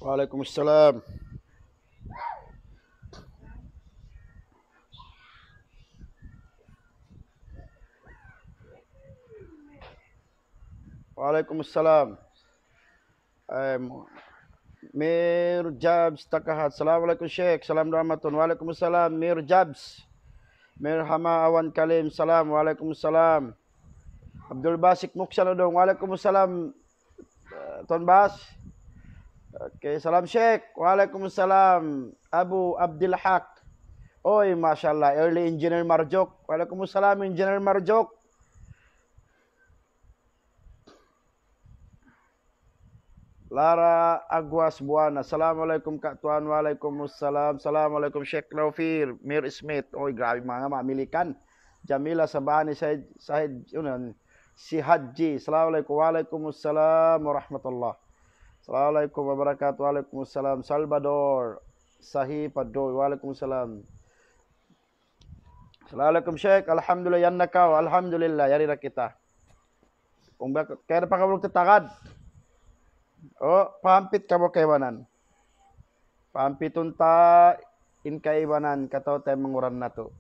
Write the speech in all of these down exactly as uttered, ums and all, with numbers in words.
Waalaikumsalam. Waalaikumsalam. Em, Mir Jabs Takahat. Assalamualaikum, Sheikh. Salam duwaa matun. Waalaikumsalam. Mir Jabs. Mir Hama Awan Kalim. Salam. Waalaikumsalam. Abdul Basik Muksan Udong. Waalaikumsalam. Uh, Ton Bas. Okay, salam Sheikh. Waalaikumsalam. Abu Abdul Haq. Oy, mashallah. Early Engineer Marjok. Waalaikumsalam, Engineer Marjok. Lara Aguas Buana. Assalamualaikum, Kak Tuan. Waalaikumsalam. Assalamualaikum, Sheikh Naufir. Mir Smith. Oy, grabe, manga mamilikan. Jamila Sabani, Said, Said, yun, si Haji. Assalamualaikum. Waalaikumsalam warahmatullah. Assalamualaikum wabarakatuh. Waalaikumsalam. Salvador Sahi Padoy. Waalaikumsalam. Assalamualaikum, Sheikh. Alhamdulillah, yan na kaw. Alhamdulillah, yari na kita. Kung ba, kaya na pa kamu kita agad. O, pahampit kamu kaibanan. Pahampitun ta in kaibanan, kataw-taw manguran natu'.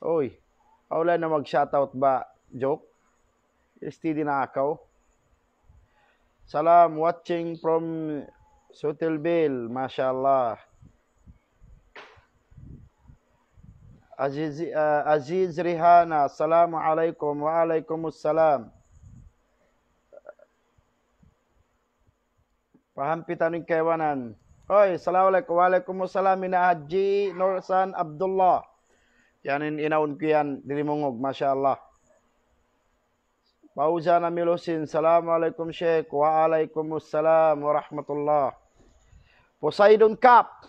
Uy, awla na mag-shoutout ba, Jok? Steady na kaw. Salam, watching from Sutilville, mashallah. Aziz, uh, Aziz Rihana, assalamu alaikum. Wa alaikumussalam. Pahampitan in kaibanan. Oy, assalamualaikum. Waalaikumsalam, Ina Haji Nursan Abdullah. Yan in inaun ku yan, diri mungug, mashallah. Pauzan Amilusin, assalamualaikum, Sheikh. Waalaikumsalam warahmatullah. Poseidon Cup.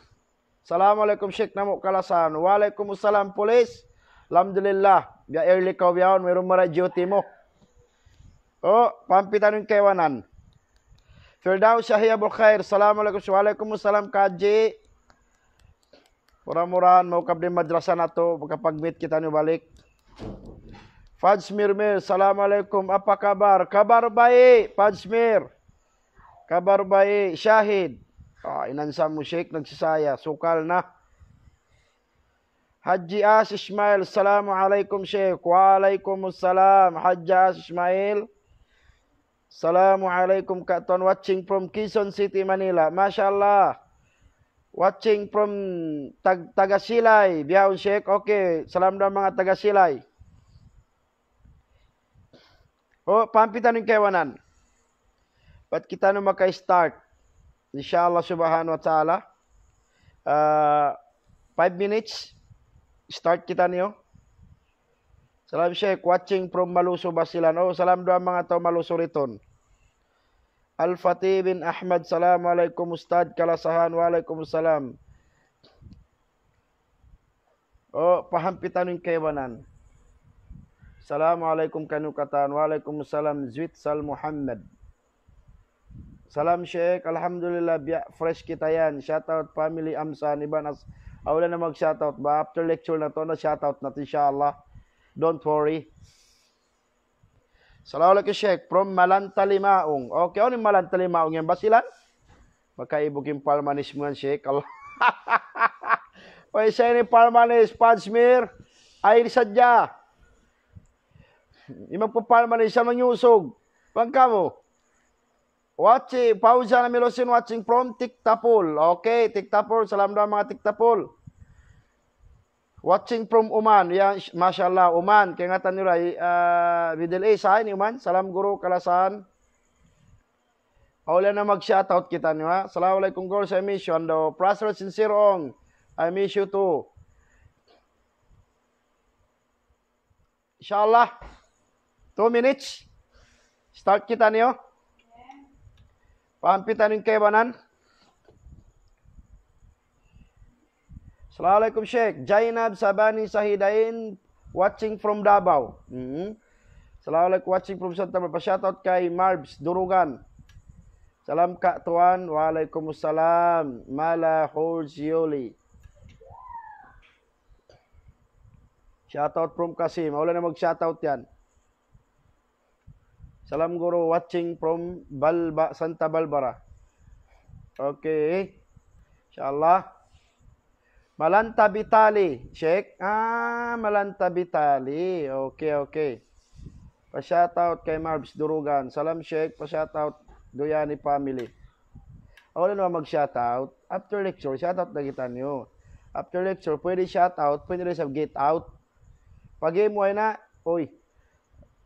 Assalamualaikum, Sheikh, namu' kalasahan. Waalaikumsalam, Pulis. Alhamdulillah. Biya' early kaw bihaun, mayruun mara duty mu. O, pahampitan in kaibanan. Firdaus Yahya Abul Khair, assalamualaikum. Waalaikumsalam, Kaji. Mura-murahan, maukab in madrasa natu', makapag-meet kitaniyu balik. Fajmir Mir, assalamualaikum. Apa kabar? Kabar baik, Fajmir. Kabar baik, Shahid. Ah, in answer mu, Sheikh, nagsisaya. Sukal na. Haji As Ismail, assalamualaikum, Sheikh. Waalaikumsalam, Haji As Ismail. Assalamualaikum, Kak Tuan, watching from Quezon City, Manila. Mashallah. Watching from Tag-, Tagasilay, bihaun, Sheikh. Okay, salam duwaa manga Tagasilay. O, pahampitan in kaibanan. Bat kitaniyu maka-start. Insha Allah subhanahu wa ta'ala. Ah, five minutes. Start kitaniyu. Salam Sheikh, watching from Maluso, Basilan. O, salam duwaa manga tau Maluso ritun. Al-Fatih bin Ahmad, assalamualaikum Ustadz, kalasahan, waalaikumsalam. O, pahampitan in kaibanan. Assalamualaikum kaniyu katan. Waalaikumsalam, Zwitsal Muhammad. Salam Sheikh, alhamdulillah, biya' fresh kita yan. Shoutout family Amsan, iban as-, awla na mag-shoutout ba? After lecture natu', na shoutout natu', insha Allah. Don't worry. Assalamualaikum, Sheikh. From Malanta Limaung. Okay, unu in Malanta Limaung yan? Basilan? Makaibug in Palmanis mu yan, Sheikh. Allah. Uy, sa ini Palmanis, Fajmir. Ay, sadja. Imam ku Palmanis, sa manyusug. Pangkamu. Watching, Pauza na Milosin, watching from Tiktapul. Okay, Tiktapul. Salam duwaa manga Tiktapul. Watching from Oman. Ya, sh-, mashallah, Oman. Kaingatan niyu ra, ah, Middle East, ha, in Oman. Salam guru, kalasahan. Awla na mag-shoutout kitaniyu, ha. Assalamualaikum, girls. I miss you. And, uh, Prasro Sincere Ong, I miss you too. Inshallah. Two minutes. Start kitaniyu. Pahampitan in kaibanan. Assalamualaikum, Sheikh. Jainab Sabani Sahidain, watching from Davao. Mhm. Assalamualaikum, watching from Santa Barbara. Pa-shoutout kay Marbs Durugan. Salam, Kak Tuan. Waalaikumsalam. Mala Horzioli. Shoutout from Kasim. Wala na mag-shoutout yan. Salam guru, watching from Balba-, Santa Barbara. Okay. Inshallah. Malanta Bitali, Sheikh. Ah, Malanta Bitali. Okay, okay. Pa-shoutout kay Marbs Durugan. Salam, Sheikh. Pa-shoutout Duyani family. Wala' na mag-shoutout. After lecture, shoutout na kitaniyu. After lecture, pwede shoutout, pwede rin sa get out. Pag-game mu ay na, oy.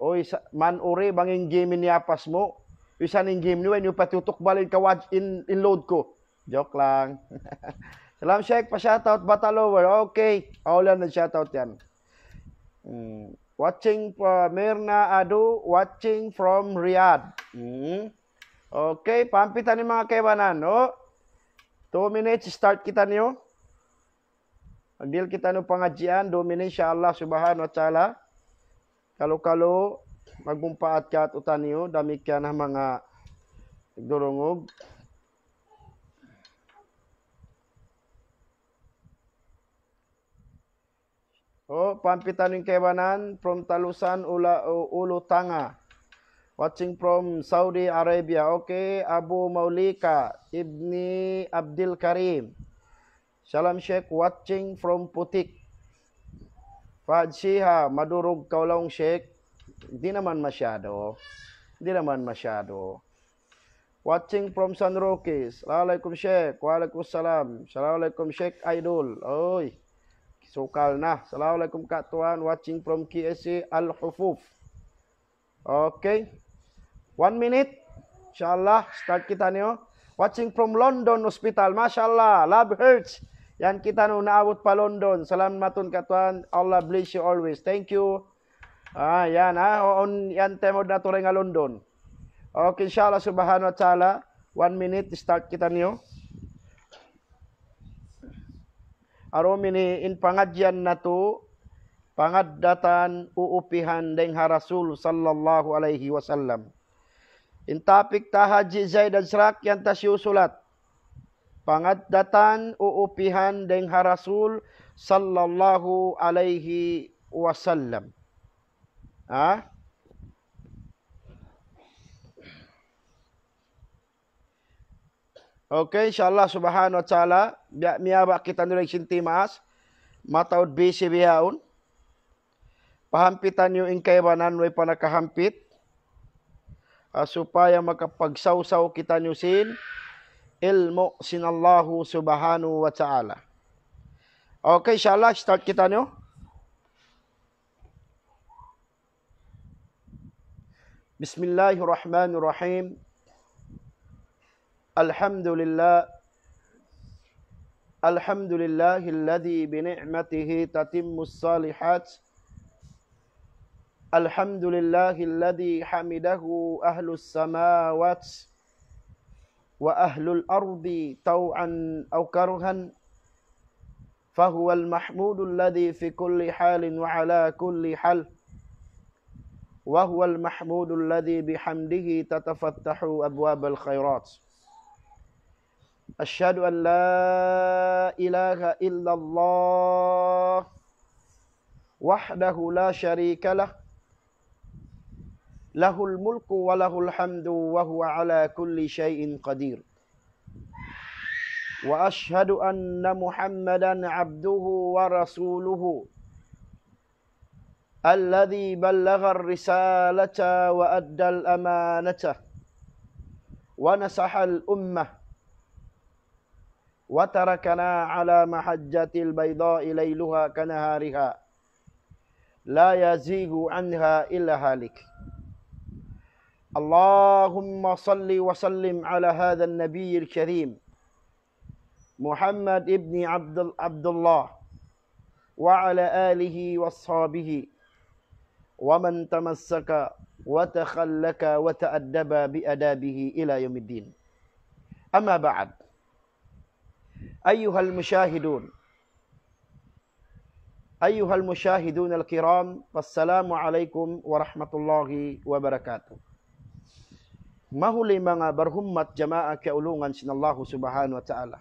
Oy, sa-, man uri bang in game in yapas mu. Isan in game niyu, in patutuk balin ka watch in, in load ku. Joke lang. Salam, Sheikh, pa-shoutout Batalover. Okay. Wala' na shoutout yan. Hmm. Watching pa Mirna Adu, watching from Riyadh. Hmm. Okay, pahampitan in manga kaibanan, no? Two minutes, start kitaniyu. Magdihil kitaniyu pangadjian, two minutes, inshallah subhanahu wa ta'ala. Kalu-kalu, magmumpaat katu'taniyu, damikkiyan ha manga durungug. Oh, pahampitan in kaibanan from Talusan, Ula-, U-, Ulutanga. Watching from Saudi Arabia. Okay, Abu Maulika, Ibni Abdul Karim. Salam, Sheikh, watching from Putik. Fahad Shiha, madurug kaw laung, Sheikh. Di' naman masyado. Di' naman masyado. Watching from San Roque. Assalamualaikum, Sheikh. Waalaikumsalam. Assalamualaikum, Sheikh Idol. Oy. Sukal na. Assalamualaikum, Kak Tuan. Watching from K S A Al Hufuf. Okay. One minute. Inshallah, start kitaniyu. Watching from London Hospital. Mashallah. Love hurts. Yan kitaniyu naabut pa London. Salamatun, Kak Tuan. Allah bless you always. Thank you. Ah, yan, ah. Oon, yan, temod natu' dayn ha London. Okay, inshallah subhanahu wa ta'ala. One minute, start kitaniyu. Aru ini in pangadjian natu', pangaddatan uupihan dayn ha Rasul sallallahu alayhi wasallam. In topic ta, Haji Zaid Azraq, yan ta siyusulat. Pangaddatan uupihan dayn ha Rasul sallallahu alayhi wasallam. Ha? Okay, inshallah subhanahu wa ta'ala, biya', miyabak kitaniyu dayn sin timaas, mataud busy bihaun. Pahampitan niyu in kaibanan way pa nakahampit, ah, supaya makapagsawsaw kitaniyu sin ilmu' sin Allahu subhanahu wa ta'ala. Okay, inshallah, start kitaniyu. بسم الله الرحمن الرحيم. الحمد لله. الحمد لله الذي بنعمته تتم الصالحات. الحمد لله الذي حمده أهل السماوات وأهل الأرض طوعا أو كرها، فهو المحمود الذي في كل حال وعلى كل حال، وهو المحمود الذي بحمده تتفتح أبواب الخيرات. أشهد أن لا إله إلا الله وحده لا شريك له، له الملك وله الحمد وهو على كل شيء قدير. وأشهد أن محمدا عبده ورسوله الذي بلغ الرسالة وأدى الأمانة ونصح الأمة وتركنا على محجة البيضاء ليلها كنهارها لا يزيغ عنها إلا هالك. اللهم صل وسلم على هذا النبي الكريم محمد ابن عبد، عبد الله وعلى آله وأصحابه ومن تمسك وتخلق وتأدب بآدابه إلى يوم الدين. أما بعد، أيها المشاهدون، أيها المشاهدون الكرام، السلام عليكم ورحمة الله وبركاته. Mahuli manga barhummat jamaa kiyaulungan sin Allahu Subhanahu wa Ta'ala.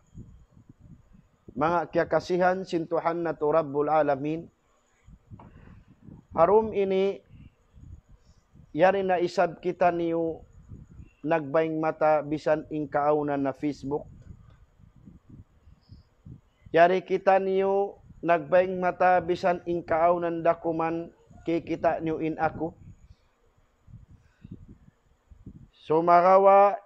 Manga kiyakasihan sin Tuhan natu' Rabbul Alamin. Ha dum ini, yari na isab kitaniyu nagbaying mata bisan in kaawnan ha Facebook. Yari kitaniyu nagbaying mata bisan in kaawnan dakuman kikita' niyu in aku. Sumagawa'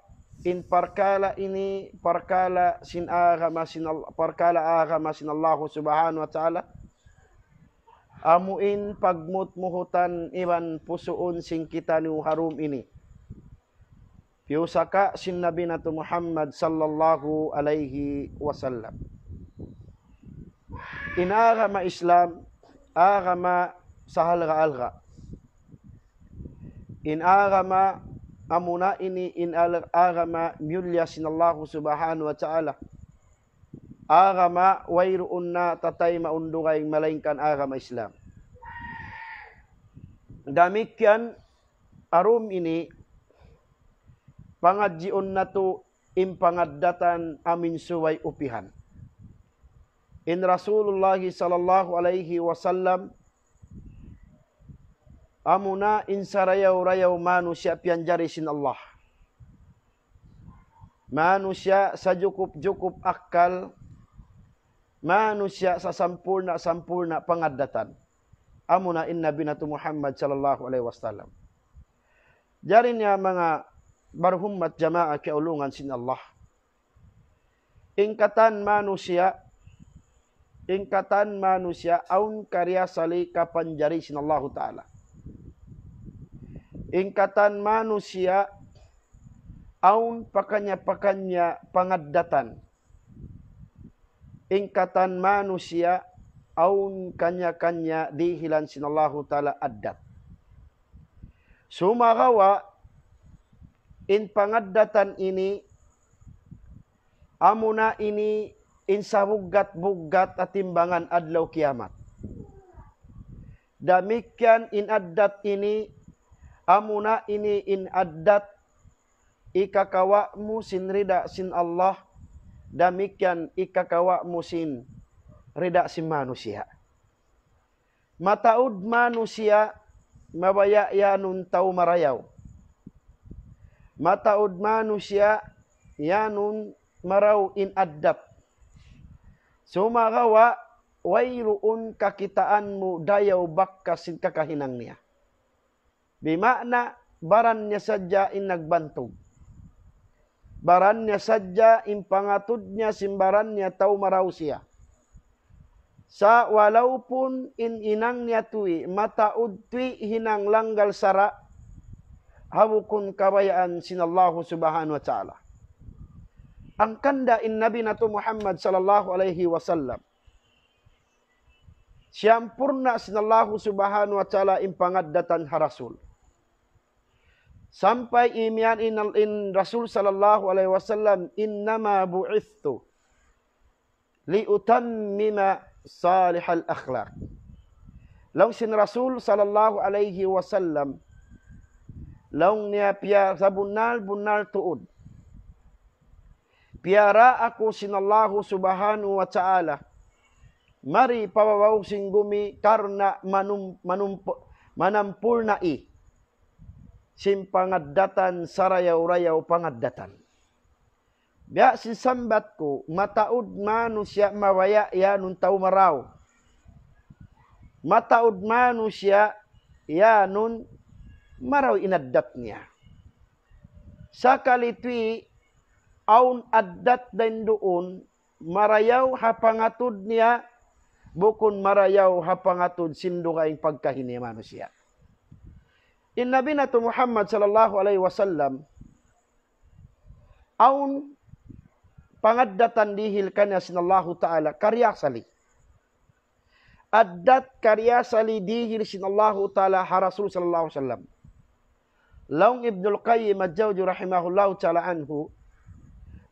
in parkala' ini, parkala' sin agama sin Al-, parkala' agama sin Allahu Subhanahu wa Ta'ala. Amu in pagmutmuhutan iban pusuun sin kitaniyu ha dum ini. Piyusaka sin Nabi natu' Muhammad sallallahu alayhi wasallam. In agama Islam, agama sahalga'-alga'. In agama amuna ini in al-, agama miyulliya sin Allahu Subhanahu wa Ta'ala. Agama wayruun na tataymaun dugaing malaingkan agama Islam. Damikkiyan ha dum ini pangadjiun natu' in pangaddatan amu in subay upihan. In Rasulullah sallallahu alayhi wasallam amuna in sarayaw-rayaw manusiya' piyanjari sin Allah. Manusiya' sajukup-jukup akkal, manusiya' sasampurna'-sampurna' pangaddatan. Amuna in Nabi natu' Muhammad sallallahu alayhi wasallam. Jari niya manga barhummat jamaa kiyaulungan sin Allah. In katan manusiya', in katan manusiya' awn kariyasali kapanjari sin Allahu Ta'ala. In katan manusiya' awn pakaniya-pakaniya pangaddatan. In katan manusiya' awn kaniya-kaniya dihilan sin Allahu Ta'ala addat. Sumagawa' in pangaddatan ini amuna ini in sabuggat-buggat ha timbangan adlaw kiyamat. Damikkiyan in addat ini, amuna ini in addat ikakawa' mu sin rida sin Allah, damikkiyan ikakawa' mu sin rida sin manusiya'. Mataud manusiya' mabaya' yanun tau marayaw. Mataud manusiya' yanun marayaw in addat. Sumagawa' wayruun kakitaan mu dayaw bakas sin kakahinang niya. Bima'na baran niya sadja in nagbantug. Baran niya sadja in pangatud niya sin baran niya tau marayaw siya. Sa' walaupun in hinang niya tuwi', mataud tuwi' hinang langgal sara', ha bukun kabayaan sin Allahu Subhanahu wa Ta'ala. Hangkan da in Nabi natu' Muhammad sallallahu alayhi wasallam, siyampurna' sin Allahu Subhanahu wa Ta'ala in pangaddatan ha Rasul. Sampay imiyan in, in Rasul sallallahu alayhi wasallam, "إنما بعثت لأتمم مكارم الأخلاق." Laung sin Rasul sallallahu alayhi wasallam, laung niya piya-, sabunnal-bunnal tuud. Piyara aku sin Allahu Subhanahu wa Ta'ala mari pa babaw sin gumi karna' manum-, manumpu-, manampurnai sin pangaddatan sarayaw-rayaw pangaddatan. Biya' sin sambat ku, mataud manusiya' mabaya' yanun tau marayaw. Mataud manusiya' yanun marayaw in addat niya. Sakali tuwi' awn addat dayn duun, marayaw ha pangatud niya, bukun marayaw ha pangatud sin dugaing pagkahi niya manusiya'. In Nabi natu' Muhammad sallallahu alayhi wasallam, awn pangaddatan dihil kaniya sin Allahu Ta'ala, kariyasali. Addat kariyasali dihil sin Allahu Ta'ala ha Rasul sallallahu alayhi wasallam. Laung Ibnul Qayyim Al-Jawzi rahimahullahu ta'ala anhu,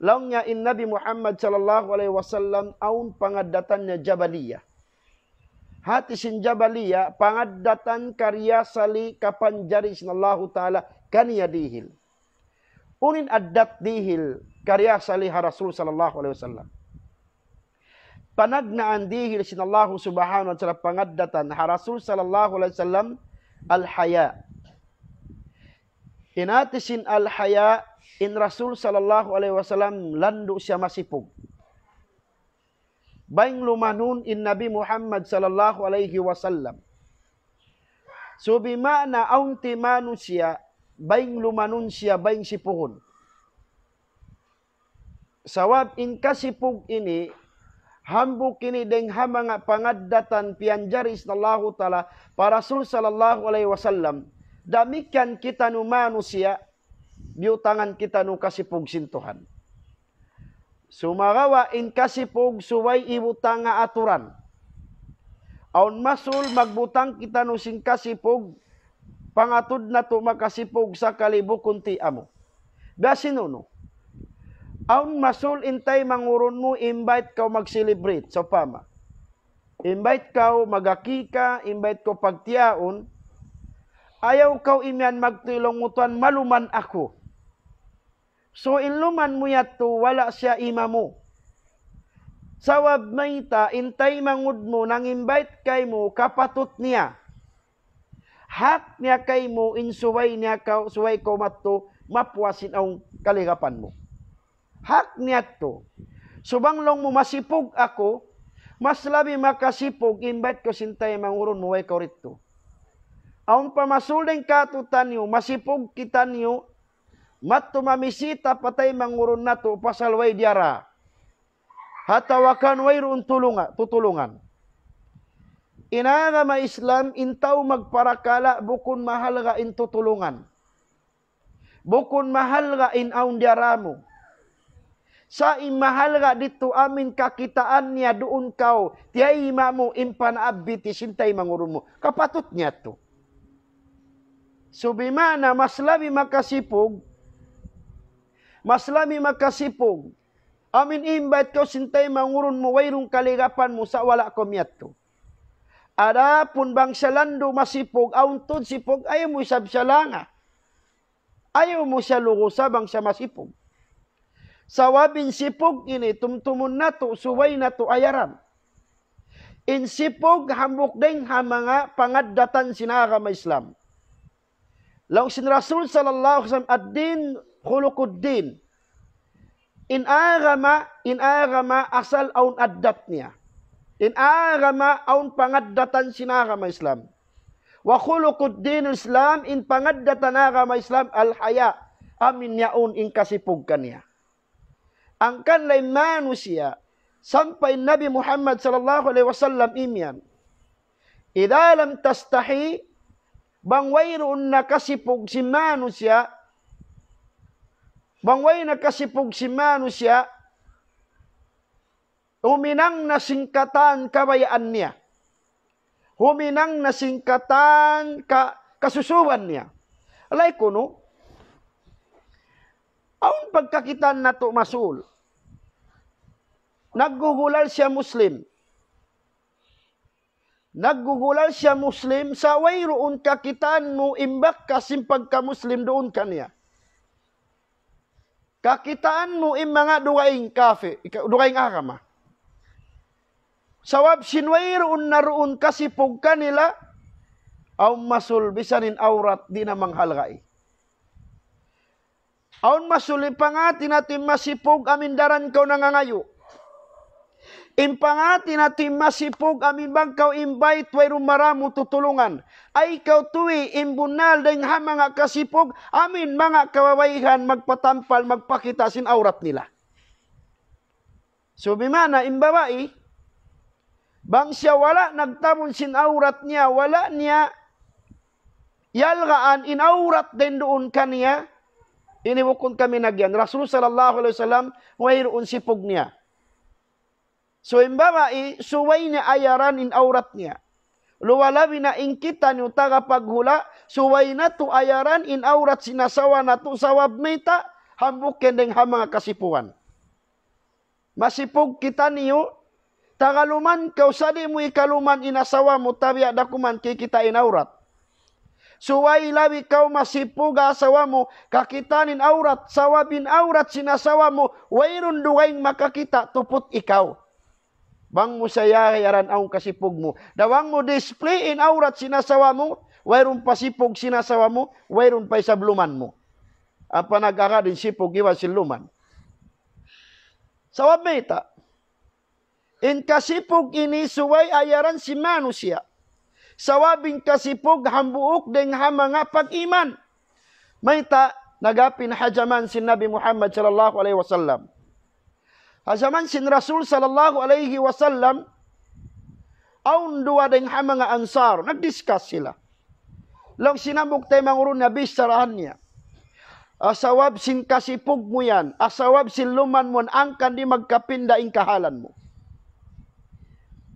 laung niya in Nabi Muhammad sallallahu alayhi wasallam awn pangaddatan niya jabaliya. Hati sin jabaliya, pangaddatan kariyasali kapanjari sin Allahu Ta'ala kaniya dihil. Unu in addat dihil kariyasali ha Rasul sallallahu alayhi wasallam. Panagnaan dihil sin Allahu Subhanahu wa Ta'ala pangaddatan ha Rasul sallallahu alayhi wasallam, al-haya. In hati sin al-haya, in Rasul sallallahu alayhi wasallam landu' siya masipug. Bayng lumanun in Nabi Muhammad sallallahu alayhi wasallam. So bima'na awn ti manusiya', bayng lumanun siya, bayng sipugun. Sabab in kasipug ini, hambuuk ini dayng ha manga pangaddatan piyanjari sin Allahu Ta'ala pa Rasul sallallahu alayhi wasallam, damikkiyan kitaniyu manusiya', biyutangan kitaniyu kasipug sin Tuhan. Sumagawa' in kasipug subay hibutang ha aturan. Awn masul magbutang kitaniyu sin kasipug, pangatud natu' makasipug sakali bukun ti amu. Biya' sin unu. Awn masul in taymanghud mu, invite kaw mag-celebrate, sawpama. Invite kaw mag-akika, invite kaw pagtiyaun. Ayaw kaw imiyan magtuy laung mu tuwan, maluman aku. So in luman mu yadtu, wala' siya imamu. Sabab mayta', in taymanghud mu nang-invite kaymu, kapatut niya. Hak niya kaymu in subay niya kaw, subay kaw madtu, mapuas in awn kaligapan mu. Hak niya yadtu. So bang laung mu masipug aku, mas labi makasipug, invite kaw sin taymanghud mu, way kaw didtu. Awn pa masul dayng kātu'niyu, masipug kitaniyu, madtu mamisita pa taymanghud natu' pasal way diyara. Atawa kan wayruun tulunga-, tutulungan. In agama Islam, in tau magparakala' bukun mahalga' in tutulungan. Bukun mahalga' in awn diyara mu. Sa' in mahalga' didtu amu in kakitaan niya duun kaw, tiyayma' mu in panaabbi ti sin taymanghud mu. Kapatut niya yadtu. So bima'na mas labi makasipug, mas labi makasipug, amu in invite kaw sin taymanghud mu, wayruun kaligapan mu sa' wala' kaw miyadtu. Adapun bang siya landu' masipug, awn tuud sipug, ayaw mu isab siya langa. Ayaw mu siya lugusa bang siya masipug. Sabab in sipug ini tumtumun natu', subay natu' ayaran. In sipug hambuuk dayng ha manga pangaddatan sin agama Islam. Laung sin Rasul sallallahu alayhi wasallam, "الدين خلق الدين." In agama, in agama asal awn addat niya. In agama awn pangaddatan sin agama Islam. وخلق الدين الإسلام, in pangaddatan agama Islam, الحياء. Amu in yaun in kasipug kaniya. Hangkan in manusiya', sampay Nabi Muhammad sallallahu alayhi wasallam imiyan. إذا لم تستحي, bang wayruun na kasipug sin manusiya', bang way na kasipug sin manusiya', huminang na sin katan kabayaan niya. Huminang na sin katan ka-, kasusuban niya. Alay kunu', awn pagkakitaan natu' masul. Naggugulal siya Muslim. Naggugulal siya Muslim, sa' wayruun kakitaan mu in bakas sin pagka-Muslim duun kaniya. Kakitaan mu in manga dugaing kafi-, dugaing agama. Sabab sin wayruun na duun kasipug kanila, awn masul bisan in awrat di' na manghalgai. Awn masul in pangati natu' in masipug amu in daran kaw nangangayu'. In pangati natu' in masipug amu in bang kaw invite wayruun maramu tutulungan. Ay kaw tuwi in bunnal dayng ha manga kasipug amu in manga kababaihan magpatampal magpakita' sin awrat nila. So bima'na in babai, bang siya wala' nagtabun sin awrat niya, wala' niya iyalgaan in awrat dayn duun kaniya, ini bukun kami nagyan. Rasul sallallahu alayhi wasallam, wayruun sipug niya. So in babai, subay niya ayaran in awrat niya. Luwalabi na in kitaniyu tagapaghula', subay natu' ayaran in awrat sin asawa natu' sabab mayta', hambuuk yan dayng ha manga kasipugan. Masipug kitaniyu, tagaluman kaw sa' di' mu ikaluman in asawa mu, tabiya' da kuman kikita' in awrat. Subay labi kaw masipug ha asawa mu, kakitaan in awrat, sabab in awrat sin asawa mu, wayruun dugaing makakita' tuput ikaw. Bang mu siya ayaran awn kasipug mu. Dayn bang mu display in awrat sin asawa mu, wayruun pa sipug sin asawa mu, wayruun pa isab luman mu. Ampa nag-agad in sipug iban sin luman. Sabab mayta'? In kasipug ini subay ayaran sin manusiya'. Sabab in kasipug hambuuk dayn ha manga pag-iman. Mayta', nagapin ha jaman sin Nabi Muhammad sallallahu alayhi wasallam. Ha jaman sin Rasul sallallahu alayhi wasallam, awn duwa dayn ha manga Ansar, nag-discuss sila. Laung sin hambuuk taymanghud, Nabi, sarahan niya. Asawab sin kasipug mu yan, asawab sin luman mu yan, hangkan di' magkapinda in kahalan mu.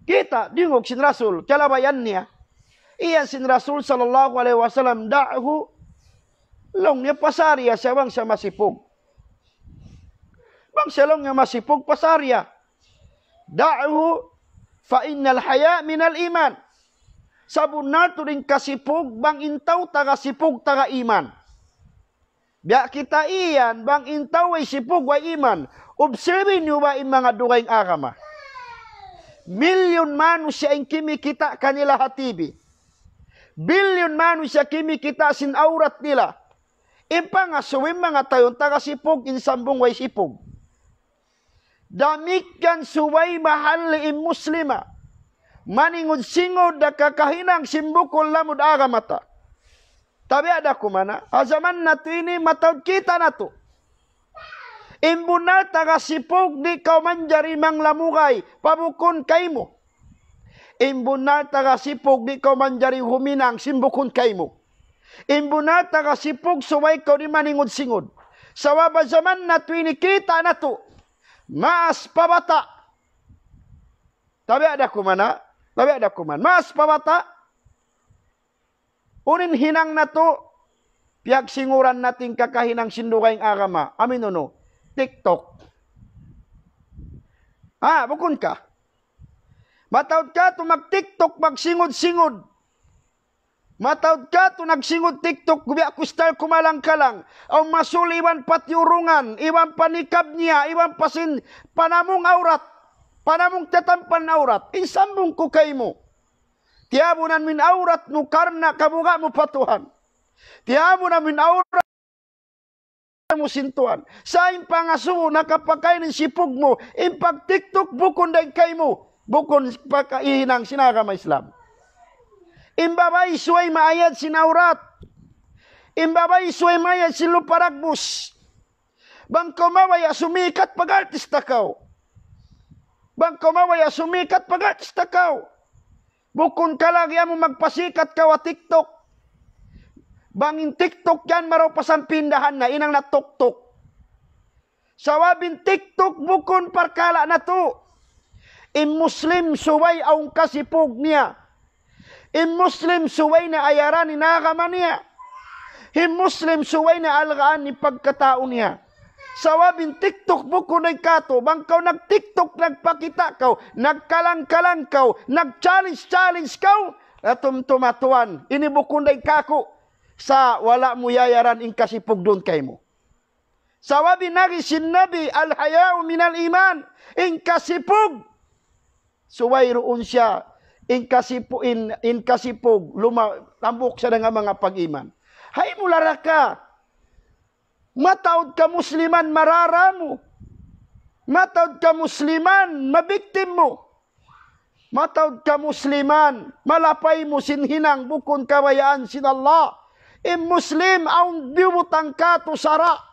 Kita', diyungug sin Rasul, kalabayan niya. Iyan sin Rasul sallallahu alayhi wasallam, دعه, laung niya, pasariya siya bang siya masipug. Bang siya laung niya masipug, pasariya. دعه فإن الحياء من الإيمان. Sabunnal tuud in kasipug, bang in tau taga sipug, taga iman. Biya' kita yan, bang in tau way sipug, way iman. Observe niyu ba in manga dugaing agama? Milyun manusiya' in kimikita' kanila ha T V. Bilyun manusiya' kimikita' sin awrat nila. In pangasubu in manga tau taga sipug, in sambung way sipug. Damikkiyan subay mahalli' in Muslima. Maningud-singud da kakahinang sin bukun lamud agama ta. Tabiya' da kuman, ha jaman natu' ini mataud kita' natu'. In bunnal taga sipug di' kaw manjari manglamugay pa bukun kaymu. In bunnal taga sipug di' kaw manjari huminang sin bukun kaymu. In bunnal taga sipug subay kaw di' maningud-singud. Sabab ha jaman natu' ini kita' natu'. Maas pa bata'. Tabiya' da kuman, ha? Tabiya' da kuman. Maas pa bata'. Unu in hinang natu', piyagsinguran natu' in kakahinang sin dugaing agama. Amu in unu, TikTok. Ah, bukun ka? Mataud katu' mag-TikTok, magsingud-singud. Mataud katu' nagsingud TikTok, gubiya' ku style kumalang-kalang. Awn masul iban pa tiyurungan, iban pa nikab niya, iban pa sin panamung awrat. Panamung tatampan awrat. In sambung ku kaymu. Tiyabunan mu in awrat mu karna' kabuga' mu pa Tuhan. Tiyabunan mu in awrat mu sin Tuhan. Sa' in pangasubu nakapakain in sipug mu, in pag-TikTok bukun dayn kaymu, bukun pagkahinang sin agama Islam. In babai subay maayad sin awrat. In babai subay maayad sin lupa dagbus. Bang kaw mabaya' sumikat, pag-artista kaw. Bang kaw mabaya' sumikat, pag-artista kaw. Bukun ka lagi' amu magpasikat kaw ha TikTok. Bang in TikTok yan marayaw pa sin pindahan na, hinang na tuktuk. Sabab in TikTok bukun parkala' natu'. In Muslim subay awn kasipug niya. In Muslim subay niya ayaran in agama niya. In Muslim subay niya algaan in pagkatau niya. Sabab in TikTok bukun dayn katu', bang kaw nag-TikTok, nagpakita' kaw, nagkalang-kalang kaw, nag-challenge-challenge kaw, na tumtuma tuwan, ini bukun dayn kāku', sa' wala' mu iyayaran in kasipug duun kaymu. Sabab in agi sin Nabi, الحياء من الإيمان, in kasipug. Subay duun siya, in kasipu-, in, in kasipug, luma-, hambuuk siya dayn ha manga pag-iman. Hay mula raka, mataud ka Musliman, marara mu. Mataud ka Musliman, mabiktim mu. Mataud ka Musliman, malapay mu sin hinang bukun kabayaan sin Allah. In Muslim, awn biyubutang katu' sara'.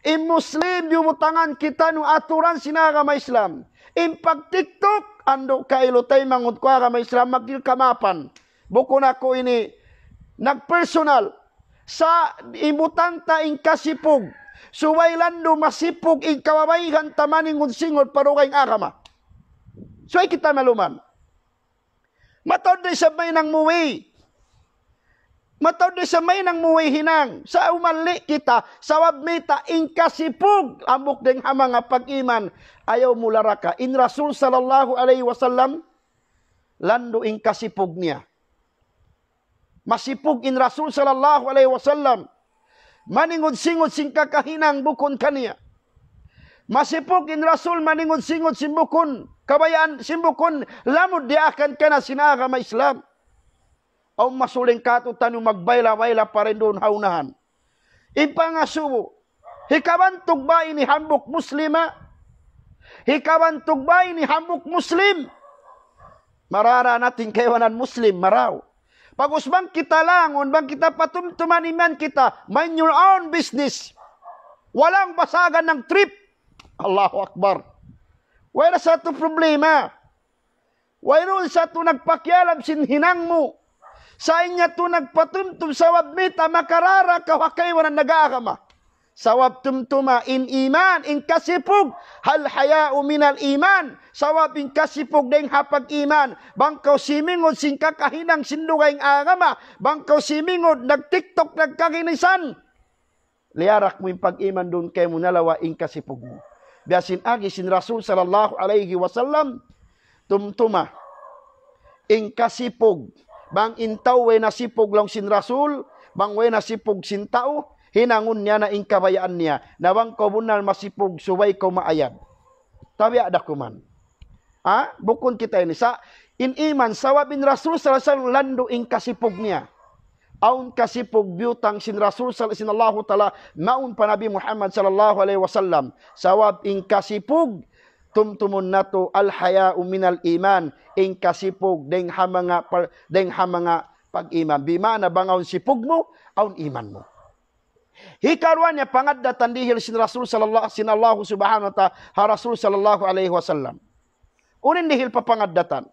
In Muslim, biyubutangan kitaniyu aturan sin agama Islam. In pag-TikTok, andu' kailu taymanghud ku agama Islam, magdihil kamapan. Bukun aku ini nag-personal. Sa' ibutang ta in kasipug. Subay landu' masipug in kababaihan ta maningud-singud pa dugaing agama. Subay kita maluman. Mataud da isab mahinang movie. Mataud da isab mahinang movie hinang. Sa' umalli' kita, sabab mayta', in kasipug, hambuuk dayn ha manga pag-iman, ayaw mula raka. In Rasul sallallahu alayhi wasallam, landu' in kasipug niya. Masipug in Rasul sallallahu alayhi wasallam. Maningud-singud sin kakahinang bukun kaniya. Masipug in Rasul maningud-singud sin bukun kabayaan, sin bukun lamud diyaakan kaniya sin agama Islam. Awn masul dayn katu' taniyu magbayla-bayla pa rin duun ha unahan. In pangasubu, hikabantug ba ini hambuuk Muslima? Hikabantug ba ini hambuuk Muslim? Marara natin kaibanan Muslim, marayaw. Pag-ubus bang kita langun, bang kita patumtuman iman kita, mind your own business. Walang basagan ng trip. Allahu Akbar. Wala sa tu problema. Wayruun sa tu nagpakialam sin hinang mu. Sa in niya tu nagpatumtum sabab mayta' makarara kaw ha kaibanan nag-aagama. Sabab tumtuma in iman, in kasipug. Hal haya'u minal iman. Sabab in kasipug dayn ha pag-iman. Bang kaw simingud sin kakahinang sin dugaing agama. Bang kaw simingud nag-TikTok nagkaginisan. Liyarak mu in pag-iman duun kaymu nalawa' in kasipug mu. Biya' sin agi sin Rasul sallallahu alayhi wasallam, tumtuma in kasipug. Bang in tau way nasipug laung sin Rasul, bang way nasipug sin tau, hinangun niya na in kabayaan niya. Na bang kaw bunnal masipug, subay kaw maayad. Tabiya' da kuman. Ha? Bukun kita ini. Sa' in iman, sabab in Rasul sallallahu alayhi wasallam landu' in kasipug niya. Awn kasipug biyutang sin Rasul sal-, sin Allahu Ta'ala, mawn pa Nabi Muhammad sallallahu alayhi wasallam. Sabab in kasipug, tumtumun natu' al haya'u minal iman. In kasipug, dayn ha manga par-, dayn ha manga pag-iman. Bima'na bang awn sipug mu, awn iman mu. Hikaruwa niya pangaddatan dihil sin Rasul sallallahu, sin Allahu subhanahu wa ta'ala, ha Rasul sallallahu alayhi wasallam. Unu in dihil pa pangaddatan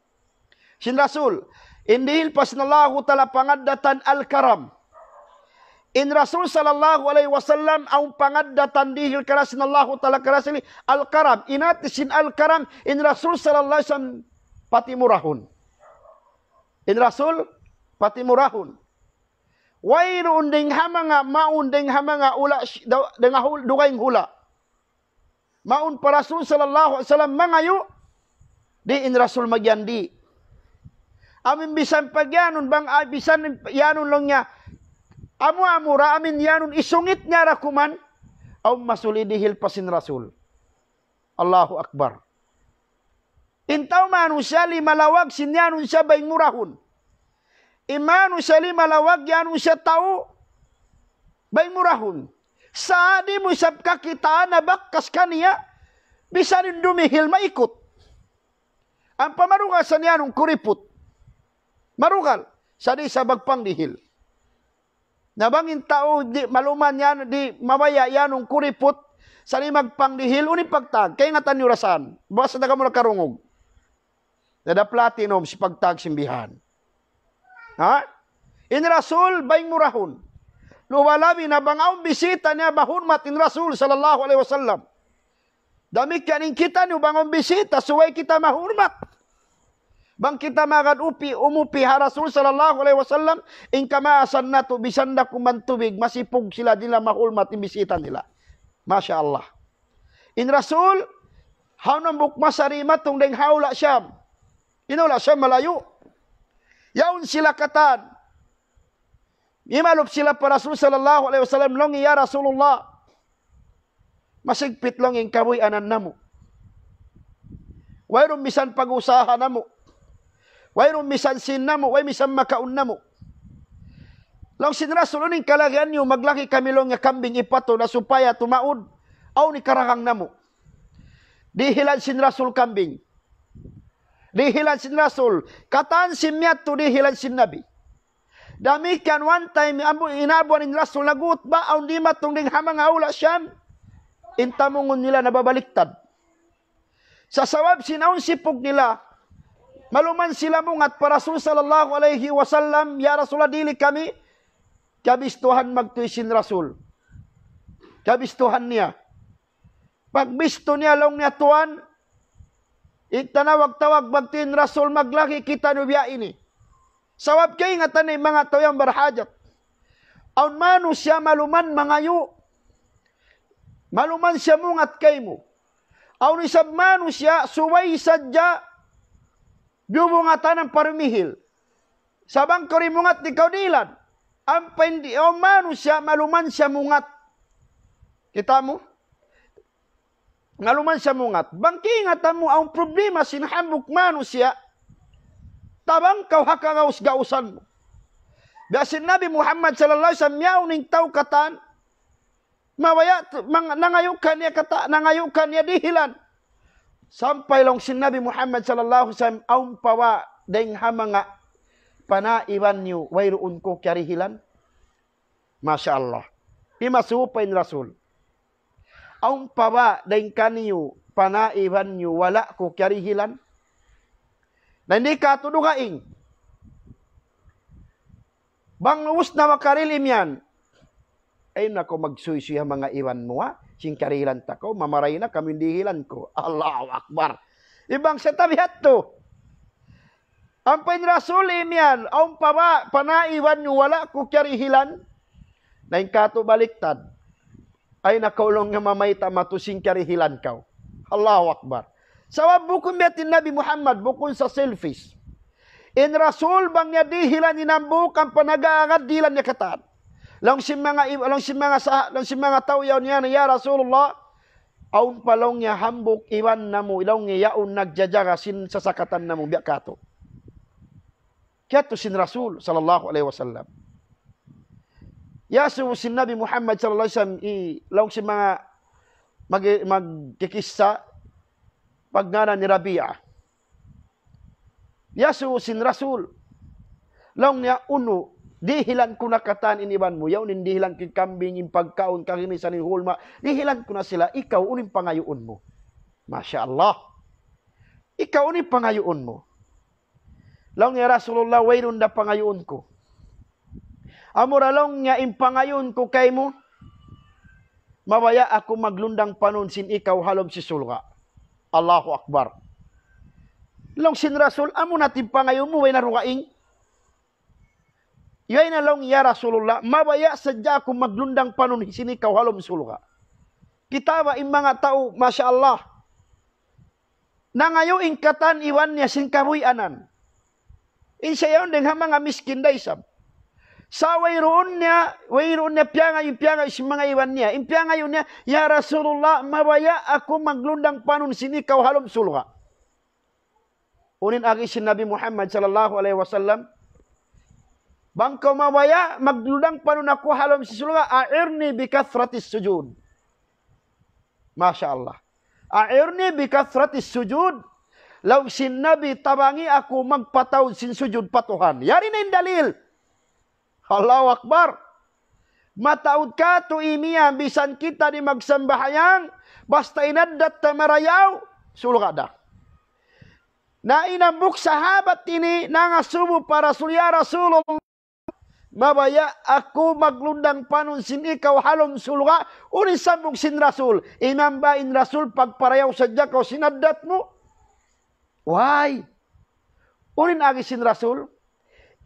sin Rasul, in dihil pa sin Allahu ta'ala pangaddatan al-karam. In Rasul sallallahu alayhi wasallam, awn pangaddatan dihil kara sin Allahu ta'ala kara sili, al-karam. In hati sin al-karam, in Rasul sallallahu alayhi wasallam, patimurahun. In Rasul, patimurahun. Wayruun dayn ha manga, mawn dayn ha manga hula', dayn ha hul-, dugaing hula'. Mawn pa Rasul sallallahu alayhi wasallam mangayu', di' in Rasul magyandi'. Amin bisan pagyanun bang, ay bisan yanun laung niya, amu-amu ra amin yanun isungit niya ra kuman, awn masuli dihil pa sin Rasul. Allahu Akbar. In tau manusiya' lima lawag sin yanun siya bayng murahun. In manusiya' lima lawag yanun siya tau bayng murahun. Sa' di' mu isab kakitaan na bakas kaniya, bisan in dumihil maikut. Ampa marugal sa' in yanun kuriput. Marugal, sa' di' isab magpangdihil. Na bang in tau di' maluman yan, di' mabaya' yanun kuriput, sa' di' magpangdihil, unu in pagtag, kaingatan niyu ra san. Basta da kamu nakarungug. Na da platinum sin pagtag sin bihan. Ha? In Rasul, bayng murahun. Luba-labi na bang awn bisita niya, mahurmat in Rasul sallallahu alayhi wasallam. Damikkiyan in kitaniyu bang awn bisita, subay kita mahurmat. Bang kita magad upi, umupi ha Rasul sallallahu alayhi wasallam, in kamaasan natu', bisan da kuman tubig, masipug sila, di' nila mahurmat in bisita nila. Masha Allah. In Rasul, hawnu hambuuk masa di' matung dayn ha hula' Sham. In hula' Sham malayu'. Yaun sila katan. Imalup sila pa Rasul sallallahu alayhi wasallam, laung, "Ya Rasulullah, masigpit laung in kabuhianan namu'. Wayruun misan pag-usaha namu'. Wayruun misan sīn namu', way misan makaun namu'." Laung sin Rasul, "Unu in kalagihan niyu, maglagi kami laung niya kambing ipato na supaya tumaud, awn in karagang namu'." Dihilan sin Rasul kambing. Dihilan sin Rasul. Katan sin miyadtu dihilan sin Nabi. Damikkiyan one time, ambu-, in abuan in Rasul nag-utba, awn dimatung dayn ha manga hula' Sham. In tamungun nila nababaliktad. Sa' sabab sin awn sipug nila, maluman sila mungat pa Rasul sallallahu alayhi wasallam, "Ya Rasulullah, dihili kami." Kabistuhan magtuy sin Rasul. Kabistuhan niya. Pagbistu niya, laung niya, "Tuan, igtanawag-tawag magtuy in Rasul, maglagi kitaniyu biya' ini." Sabab kaingatan in manga tau yan barhajat. Awn manusiya' maluman mangayu'. Maluman siya mungat kaymu. Awn isab manusiya' subay sadja biyubungatan ampa dumihil. Sa' bang kaw di' mungat, di' kaw dihilan. Ampa in di', awn manusiya' maluman siya mungat. Kita' mu? Maluman siya mungat. Bang kaingatan mu awn problema sin hambuuk manusiya', tabang kaw ha kagaus-gausan mu. Biya' sin Nabi Muhammad sallallahu alayhi wasallam, yaun in tau katan, mabaya' tu-, mang-, nangayu' kaniya kata-, nangayu' kaniya dihilan. Sampay laung sin Nabi Muhammad sallallahu alaihi wasallam, awn pa ba dayn ha manga panaiban niyu wayruun ku kiyarihilan? Masha Allah. Himasubu pa in Rasul. Awn pa ba dayn kaniyu panaiban niyu wala' ku kiyarihilan? Na di' katu' dugaing. Bang ubus na makarihil imiyan. Ay nako, magsuysuy ha manga iban mu, ha? Sin karihilan ta kaw, mamaray na kamu in dihilan ku. Allahu Akbar. Ibang sa tabihat tu. Ampa in Rasul imiyan, awn pa ba panaiban niyu wala' ku kiyarihilan? Na in katu' baliktad. Ay nako, laung niya, mamayta' matu sin karihilan kaw. Allahu Akbar. Sabab bukun biya' in Nabi Muhammad, bukun sa selfish. In Rasul bang niya dihilan in hambuuk, ampa nag-aagad dihilan niya katan. Laung sin manga ib-, laung sin manga sa-, laung sin manga tau yaun niya, "Ya Rasulullah, awn pa," laung niya, "hambuuk iban namu', laung niya, yaun nagjajaga sin sasakatan namu', biya' katu'." Kiyatu sin Rasul sallallahu alaihi wasallam. Iyasubu sin Nabi Muhammad sallallahu alaihi wasallam, i-, laung sin manga mag-, magkikissa, pagngānan ni Rabi'ah. Iyasubu sin Rasul. Laung niya, "Unu, dihilan ku na katan in iban mu, yaun in dihilan ku in kambing, in pagkaun, kagimisan, in hulma, dihilan ku na sila, ikaw, unu in pangayuun mu?" Masha Allah. "Ikaw, unu in pangayuun mu?" Laung niya, "Rasulullah, wayruun da pangayuun ku. Amura," laung niya, "in pangayuun ku kaymu, mabaya' aku maglundang panun sin ikaw ha lawm sin surga'." Allahu Akbar. Laung sin Rasul, "Amu na in pangayuun mu, way na dugaing?" "Way na," laung, "ya Rasulullah, mabaya' sadja aku maglundang panun sin ikaw ha lawm surga'." Kita' ba in manga tau, masha Allah. Nangayu' in katan iban niya sin kabuhianan. In siya yaun dayn ha manga miskin da isab. Sa' wayruun niya, wayruun niya piyangayu', piyangayu' sin manga iban niya. In piyangayu' niya, "Ya Rasulullah, mabaya' aku maglundang panun sin ikaw ha lawm surga'." Unu in agi sin Nabi Muhammad sallallahu alaihi wasallam, "Bang kaw mabaya' maglundang panun aku ha lawm sin surga', أعني بكثرة السجود." Masha Allah. "أعني بكثرة السجود." Laung sin Nabi, "Tabangi aku magpataud sin sujud pa Tuhan." Yari na in dalil. Allahu Akbar. Mataud katu' imiyan, misan kita di' magsambahayang, basta in addat ta marayaw, surga' da. Na in hambuuk sahabat ini, nangasubu pa Rasul, "Ya Rasulullah, mabaya' aku maglundang panun sin ikaw ha lawm surga'." Unu in sambung sin Rasul? "Iman ba in Rasul pagparayaw sadja kaw sin addat mu?" Way. Unu in agi sin Rasul?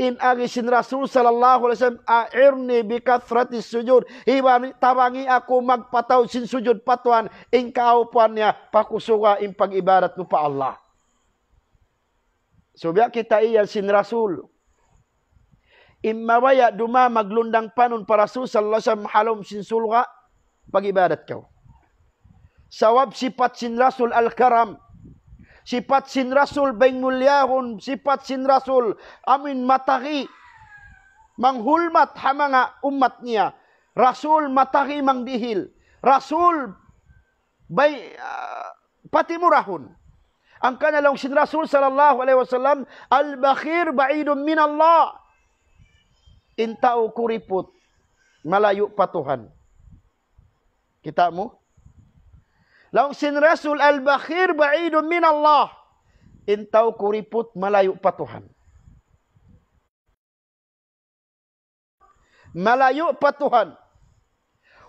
In agi sin Rasul sallallahu alaihi wasallam, "أعني بكثرة السجود." Iban, tabangi aku magpataud sin sujud pa Tuhan, in kaupuan niya, pakusuga in pag-ibadat mu pa Allah. So, biya' kita iyan sin Rasul. In mabaya' duma maglundang panun pa Rasul sallallahu alaihi wasallam ha lawm sin surga', pag-ibadat kaw. Sabab sipat sin Rasul al-karam. Sipat sin Rasul bayng mulyahun, sipat sin Rasul amuin matagi. Manghulmat ha manga ummat niya. Rasul matagi mangdihil. Rasul bay, ah, patimurahun. Hangkan laung sin Rasul sallallahu alaihi wasallam, "البخيل بعيد من الله." In tau kuriput, malayu' pa Tuhan. Kita' mu? Laung sin Rasul, "البخيل بعيد من الله." In tau kuriput, malayu' pa Tuhan. Malayu' pa Tuhan.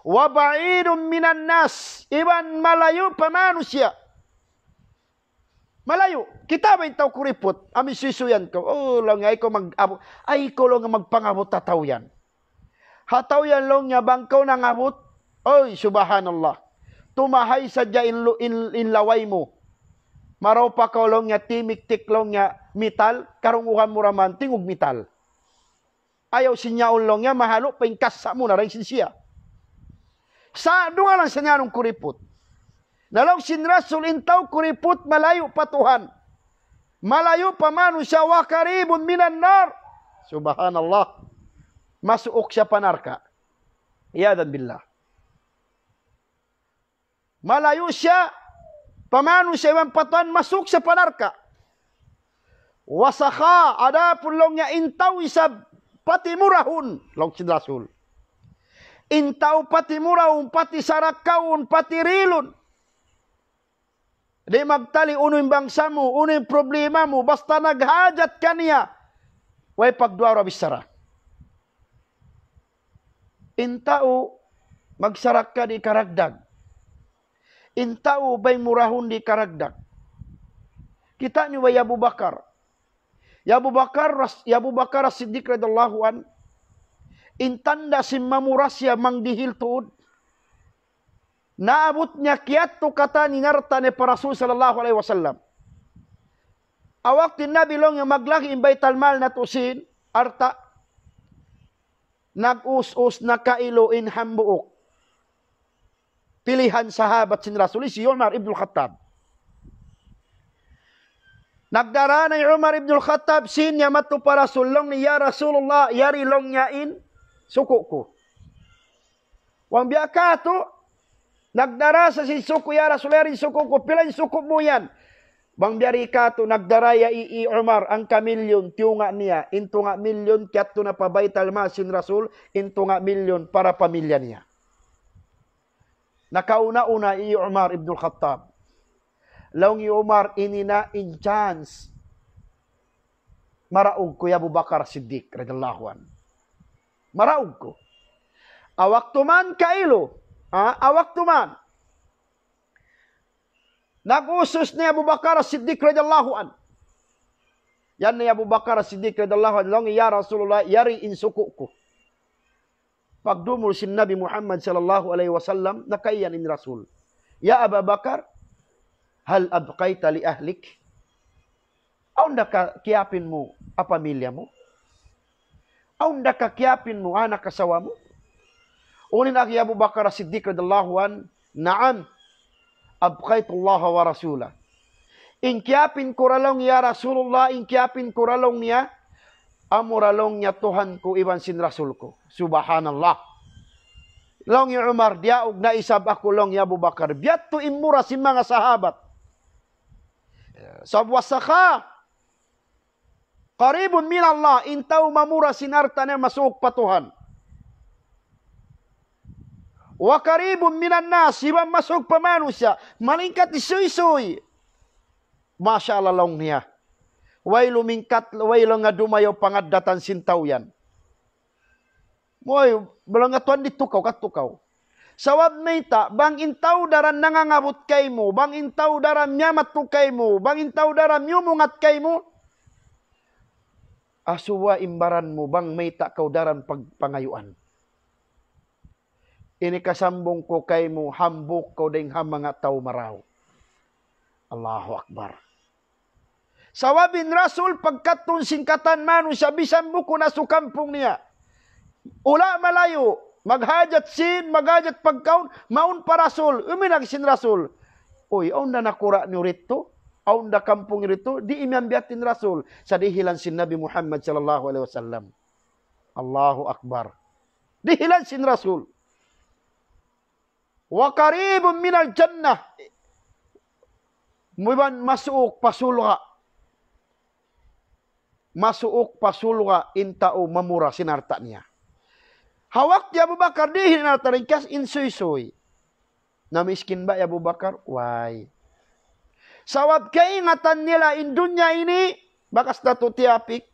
"وبعيد من الناس." Iban malayu' pa manusiya'. Malayu'. Kita' ba in tau kuriput? Amu in suysuyan kaw. Oh, laung niya, ayaw kaw mag-abut. Ayaw kaw, laung niya, magpangabut ha tau yan. Ha tau yan, laung niya, bang kaw nangabut. Oy, subhanallah. Tumahay sadja in lu-, in, in laway mu. Marayaw pa kaw, laung niya, timiktik, laung niya, mital, karungugan mu ra man, tingug mital. Ayaw sin yaun, laung niya, mahalu' pa in kassa' mu na dayn sin siya. Sa' dungalan sa niya in kuriput. Na laung sin Rasul, in tau kuriput, malayu' pa Tuhan. Malayu' pa manusiya', "وقريب من النار." Subhanallah. Masuuk siya pa narka'. عياذا بالله. Malayu' siya, pa manusiya' iban pa Tuhan, masuk siya pa narka'. Wa sakha, adapun laung niya in tau isab patimurahun, laung sin Rasul. In tau patimurahun, patisarakahun, patirilun. Di' magtali' unu in bangsa mu, unu in problema mu, basta naghajat kaniya, way pagduwa-ruwa bichara. In tau magsarakka di' karagdag. In tau bay murahun di' karagdag. Kita' niyu ba hi Abu Bakar? Hi Abu Bakar, ras-, hi Abu Bakar As-Siddiq radiyallahu anhu, in tanda' sin mamura siya bang dihil tuud. Naabut niya kiyadtu katan in alta' niya pa Rasul sallallahu alayhi wasallam. Ha waktu in Nabi laung niya maglagi' in baytal mal natu' sin alta', nag-us-us nakailu in hambuuk pilihan sahabat sin Rasul, hi Umar ibn al-Khattab. Nagdara na hi Umar ibn al-Khattab sin niya madtu pa Rasul, laung niya, "Ya Rasulullah, yari laung niya in suku' ku." Bang biya' katu', nagdara sa sin suku', "Ya Rasul, yari in suku' ku." "Pila in suku' mu yan?" Bang biya' di katu', nagdara ya hi, hi Umar, hangka milyun, tiyunga' niya, in tunga' milyun, kiyadtu na pa baytal mal sin Rasul, in tunga' milyun para pamilya niya. Nakauna-una hi Umar ibn al-Khattab. Laung hi Umar, "Ini na in chance. Maraug ku hi Abu Bakar Siddiq radiyallahu anhu. Maraug ku." Ha waktu man kailu, ha, ha waktu man. Nag-us-us na hi Abu Bakar Siddiq radiyallahu anhu. Yan na hi Abu Bakar Siddiq radiyallahu anhu, laung, "Ya Rasulullah, yari in suku' ku." Pagdumul sin Nabi Muhammad sallallahu alayhi wasallam, nakaiyan in Rasul. "Ya Aba Bakar, hal abqayta li ahlik?" Awn da ka kiyapin mu ha pamilya mu? Awn da ka kiyapin mu ha anak asawa mu? Unu in agi hi Abu Bakar As-Siddiq radiyallahu anhu, "Na'am, abqaytu Allah wa rasulah." In kiyapin ku ra laung niya, "Ya Rasulullah, in kiyapin ku ra laung niya, amura laung niya Tuhan ku iban sin Rasul ku." Subhanallah. Laung hi Umar, "Diyaug na isab aku," laung hi Abu Bakar. Biya' tu in mura sin manga sahabat. Sabab wa sakha qaribun min Allah, in tau mamura sin alta' niya masuuk pa Tuhan. Wa qaribun minan nas, iban masuuk pa manusiya', malingkat isuysuy. Masha Allah laung niya. Way lumingkat, way laung niya dumayaw pangaddatan sin tau yan. Moy, balanga tuwan di tukaw, katukaw. Sabab mayta', bang in tau daran nangangabut kaymu, bang in tau daran miyamadtu kaymu, bang in tau daran miyumungat kaymu, asuwa in baran mu, bang mayta' kaw daran pagpangayuan. Ini kasambung ku kaymu, hambuuk kaw dayn ha manga tau marayaw. Allahu Akbar. Sabab in Rasul pagkadtun sin katan manusiya' bisan bukun asukampung niya. Ula' malayu', maghajat sin, maghajat pagkaun, mawn pa Rasul, uminag sin Rasul. Uy, awn da nakura' niyu didtu? Awn da kampung niyu didtu? Di' imiyan biya' ha yan in Rasul. Sa' dihilan sin Nabi Muhammad sallallahu alayhi wasallam. Allahu Akbar. Dihilan sin Rasul. Wa qaribun minal jannah. Iban masuuk pa surga'. Masuuk pa surga' in tau mamura sin alta' niya. Ha waktu hi Abu Bakar dihil in alta' niya, kas in suysuy. Namiskin ba hi Abu Bakar? Way. Sabab kaingatan nila in dunya ini, bakas natu' tiyapik.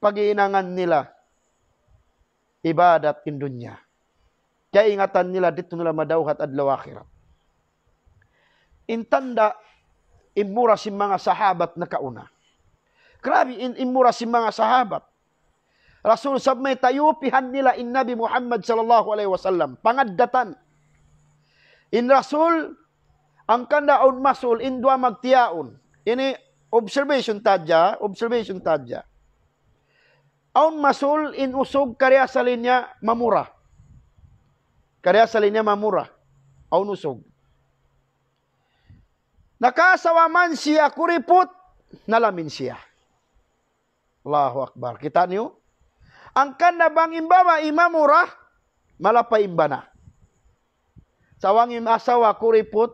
Paghinangan nila ibadat in dunya. Kaingatan nila didtu nila madawhat adlaw akhirat. In tanda', in mura sin manga sahabat nakauna. Grabe in, in mura sin manga sahabat. Rasul, sabab mayta', yupihan nila in Nabi Muhammad sallallahu alayhi wasallam. Pangaddatan. In Rasul, hangkan da awn masul, in duwa magtiyaun. Ini observation ta hadja, observation ta hadja. Awn masul in usug karna' asal niya mamura. Karna' asal niya mamura. Awn usug. Nakaasawa man siya kuriput, nalamin siya. Allahu Akbar. Kita' niyu? Hangkan da bang in babai mamura, malapay in bana. Sa' bang in asawa kuriput,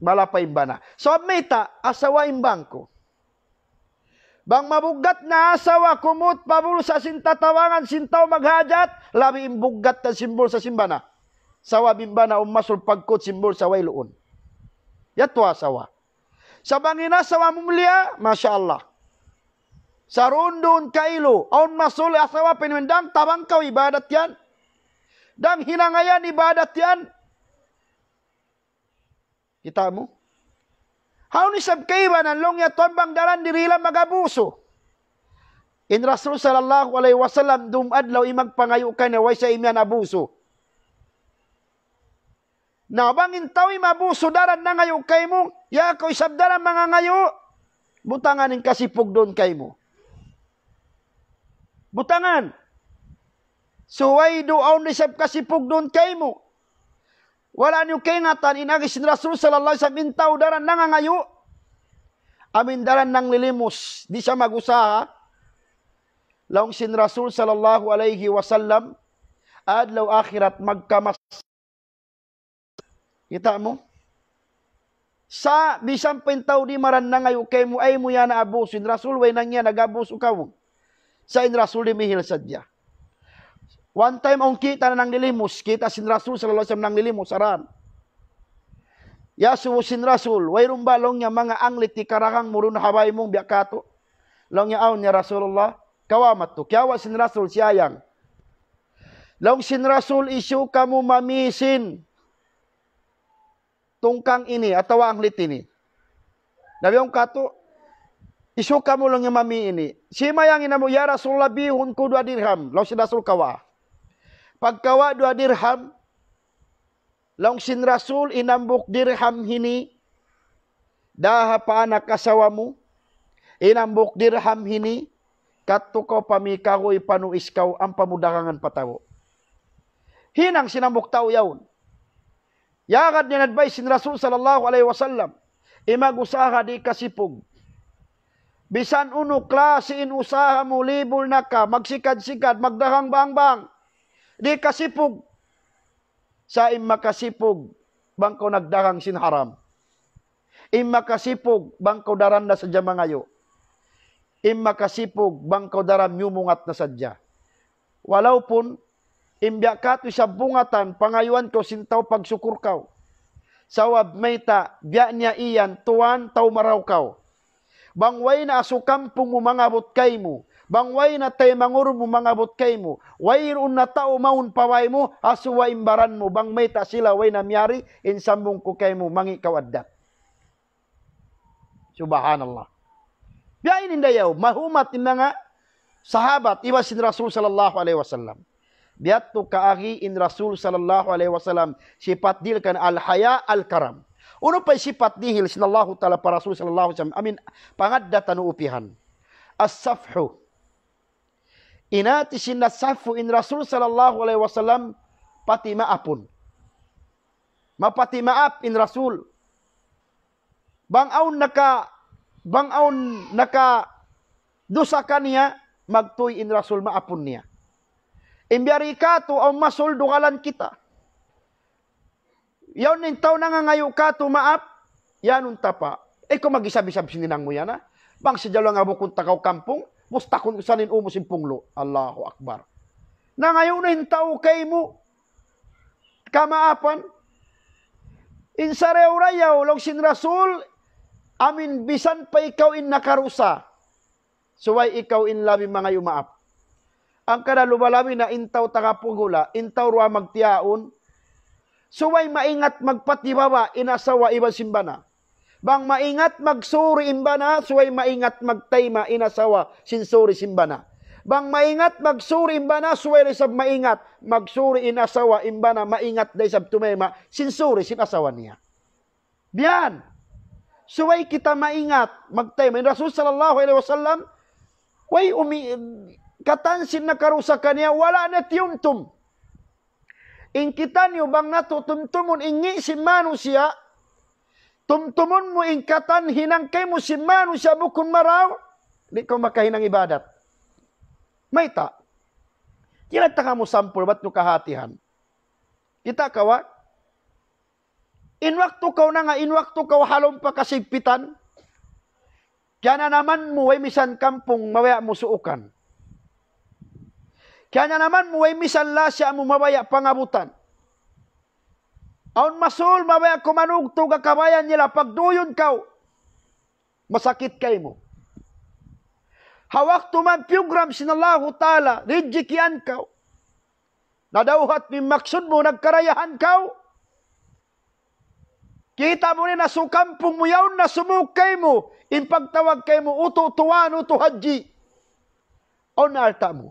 Malapay in bana. Sabab mayta', asawa in bangku. Bang mabugat na asawa kumut pa bulsa sin tatabangan sin tau maghajat, labi in bugat na sin bulsa sin bana. Sabab in bana ummasul pagkut sin bulsa wayluun. Yadtu asawa. Sa' bang in asawa mumliya, masha Allah. Sarundun kailu, awn masul asawa pinimindang, tabang kaw ibadat yan. Dang hinangayan ibadat yan. Kita' mu? Hawnu isab kaibanan laung niya tuwan bang daran diri ila mag-abusu. In Rasul sallallahu alayhi wasallam dum adlaw imagpangayu' kaniya way sa imiyan abusu. Na bang in tau imabusu daran nangayu' kaymu, ya kaw isab daran mangangayu', butangan in kasipug duun kaymu. Butangan. Subay duun isab kasipug duun kaymu. Wala' niyu kaingatan in agi sin Rasul sallallahu alayhi wasallam in tau daran nangangayu'. Amu in daran nanglilimus, di' siya mag-usaha. Laung sin Rasul sallallahu alayhi wasallam, adlaw akhirat magkamas. Kita' mu? Sa' bisan pa in tau di' maran nangayu' kaymu, ayaw mu yan abusu. In Rasul way nangyan nag-abusu kaw. Sa' in Rasul dimihil sadja. One time awn kita' na nanglilimus, kita' sin Rasul sallallahu alayhi wasallam nanglilimus, aran. Iyasubu sin Rasul, wayruun ba laung niya manga anglit hikaragang mu duun ha bay mu biya' katu'? Laung niya awn ya Rasulullah, kawa' madtu. Kiyawa' sin Rasul, siyayang. Laung sin Rasul, hisiyu kamu mami sin tungkang ini atawa anglit ini? Laung katu', hisiyu kamu laung niya mami ini? Simayang in hambuuk, ya Rasulullah, bihun ku duwa dirham. Laung sin Rasul kawa'. Pagkawa' duwa dirham, laung sin Rasul in hambuuk dirham ini, daha pa anak asawa mu, in hambuuk dirham ini, kadtu kaw pa mikahuy panuis kaw ampa mu dagangan pa tau. Hinang sin hambuuk tau yaun. Yagad niya in advice sin Rasul sallallahu alayhi wasallam. Imag-usaha di' kasipug. Bisan unu klasi in usaha mu, libul na ka, magsikad-sikad, magdagang bang-bang. Di' kasipug. Sa' in makasipug, bang kaw nagdagang sin haram. In makasipug, bang kaw daran na sadja mangayu'. In makasipug, bang kaw daran miyumungat na sadja. Walaupun, in biya' katu' isab bungatan, pangayuan kaw sin tau pagsukur kaw. Sabab mayta', biya' niya iyan, tuwan, tau marayaw kaw. Bang way na asu kampung mu mangabut kaymu, bang way na taymanghud mu mangabut kaymu, wayruun na tau mawn pa bay mu, asuwa in baran mu, bang mayta' sila way na miyari, in sambung ku kaymu, mangi' kaw addat. Subhanallah. Biya' ini in dayaw, mahumat in manga sahabat, iban sin Rasul sallallahu alayhi wasallam. Biya' tu kaagi in Rasul sallallahu alayhi wasallam, sipat dihil kan al-haya al-karam. Unu pa in sipat dihil sin Allahu Ta'ala pa Rasul sallallahu alayhi wasallam, amin pangaddatan upihan. As-safhu. In hati sin as-safhu in Rasul sallallahu alayhi wasallam, pati maapun. Mapati maap in Rasul. Bang awn naka, bang awn naka dusa kaniya, magtuy in Rasul maapun niya. In biya' ri katu', awn masul dugalan kita. Yaun in tau nangangayu' katu' maap, yanun ta pa. Ikaw mag-isab-isab sin hinang mu yan, ha? Bang sadja laung nga bukun tagaw kampung, mustakun ku sa in umu sin punglu'. Allahu Akbar. Nangayu' na in tau kaymu kamaapan. In sarayaw-rayaw, laung sin Rasul, amin bisan pa ikaw in nakarusa. Subay ikaw in labi mangayu' maap. Hangkan da luba-labi na in tau taga Pugula, in tau duwa magtiyaun. Subay maingat magpatibaba in asawa iban sin bana. Bang maingat magsuri in bana, subay maingat magtayma' in asawa sin suri sin bana. Bang maingat magsuri in bana, subay da isab maingat magsuri in asawa, in bana maingat da isab tumayma' sin suri sin asawa niya. Biya' yan. Subay kita maingat magtayma'. In Rasul sallallahu alayhi wasallam, way umi-, katan sin nakarusa kaniya, wala' niya tiyumtum. In kitaniyu bang natu' tumtumun in ngi' sin manusiya', tumtumun mu in katan hinang kaymu sin manusiya' bukun marayaw, di' kaw makahinang ibadat. Mayta'? Kira ta kamu sampul bat nu kahatihan. Kita' kaw, ha? In waktu kaw na nga, in waktu kaw ha lawm pa kasigpitan, kiyananaman mu, way misan kampung, mabaya' mu suukan. Kiyananaman mu, way misan lasa mu, mabaya' pangabutan. Awn masul, mabaya' kumanugtug ha kabayan nila, pagduyun kaw. Masakit kaymu. Ha waktu man piyugram sin Allahu Ta'ala, rijikian kaw. Nadawhat in maksud mu, nagkarayahan kaw. Kita' mu na in asu kampung mu, yaun na sumūng kaymu, in pagtawag kaymu, utu' tuwan, utu' hadji. Awn na alta' mu.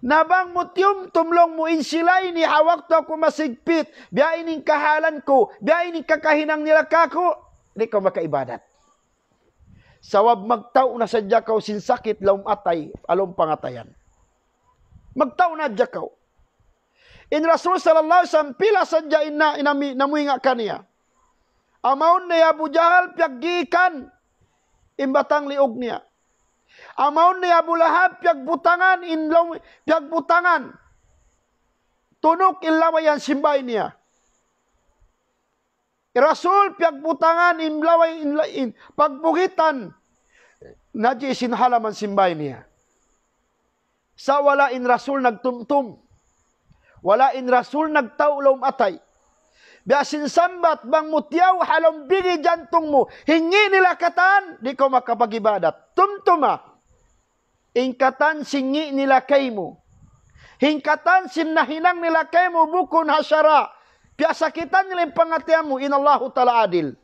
Na bang mu tiyumtum laung mu in sila ini ha waktu aku masigpit, biya' ini in kahalan ku, biya' ini in kakahinang nila kāku', di' kaw makaibadat. Sabab magtau' na sadja kaw sin sakit lawm atay, ha lawm pangatayan. Magtau' na sadja kaw. In Rasul sallallahu alayhi wasallam pila sadja in na-, in nami-, namuinga kaniya. Amaun na hi Abu Jahal piyaggiikan in batang liug niya. Amaun na hi Abu Lahab piyagbutangan in law-, piyagbutangan. Tunuk in lawayan sin bāy niya. Rasul piyagbutangan in laway in, in pagbugitan najis in halaman sin bāy niya. Sa' wala' in Rasul nagtumtum. Wala' in Rasul nagtau' lawm atay. Biya' sin sambat bang mu tiyaw' ha lawm bigi jantung mu, hingi' nila katan, di' kaw makapag-ibadat. Tumtuma. In katan sin ngi' nila kaymu. In katan sin nahinang nila kaymu bukun ha sara'. Piyasakitan nila in pangatayan mu, in Allahu Ta'ala adil.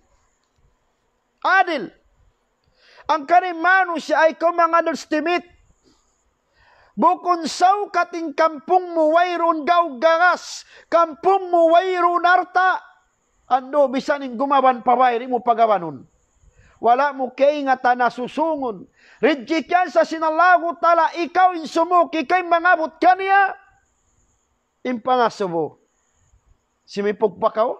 Adil. Hangkan in manusiya' ayaw kaw mang-underestimate. Bukun saukat in kampung mu wayruun gaug garas, kampung mu wayruun alta', andu' bisan in gumaban pa bāy di' mu pagabanun. Wala' mu kaingatan na susūngun. Rijikian sa sin Allahu Ta'ala, ikaw in sumūng, ikaw in mangabut kaniya. In pangasubu. Simipug pa kaw?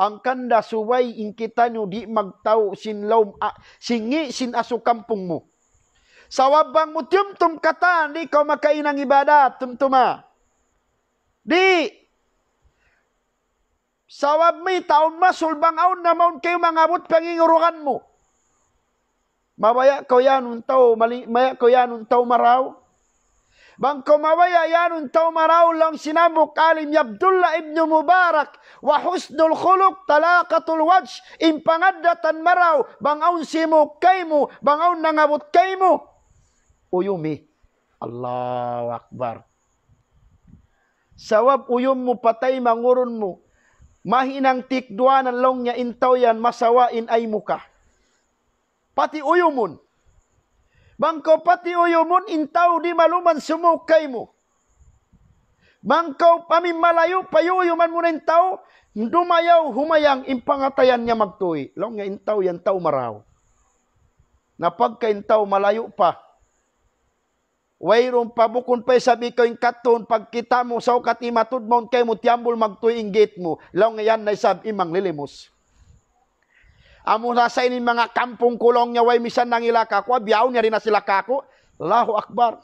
Hangkan da subay in kitaniyu di' magtau' sin lawm a-, sin ngi' sin asu kampung mu. Sabab bang mu tiyumtum katan, di' kaw makahinang ibadat, tumtuma. Di'. Sabab mayta' awn masul bang awn na mawn kaymu mangabut pangingurugan mu. Mabaya' kaw iyanun tau mali-, mabaya' kaw iyanun tau marayaw. Bang kaw mabaya' iyanun tau marayaw, laung sin hambuuk alim hi Abdullah ibn Mubarak, وحسن الخلق طلاقة الوجه, in pangaddatan marayaw, bang awn simūng kaymu, bang awn nangabut kaymu, uyumi. Allahu Akbar. Sabab uyum mu pa taymanghud mu, mahinang tikduanan laung niya in tau yan masawa in aymuka. Pati uyumun. Bang kaw pati uyumun, in tau di' maluman sumūng kaymu. Bang kaw amu in malayu', payuyuman mu na in tau, dumayaw humayang in pangatayan niya magtuy. Laung niya in tau yan tau marayaw. Na pagka in tau malayu' pa, wayruun pa, bukun pa isab ikaw in kadtuun, pagkita' mu saukat imatud mawn kaymu, tiyambul magtuy in gate mu, laung niya yan na isab in manglilimus. Amu na sa ini manga kampung ku, laung niya, way misan nangila kāku', biyaun yari na sila kāku'. Allahu Akbar.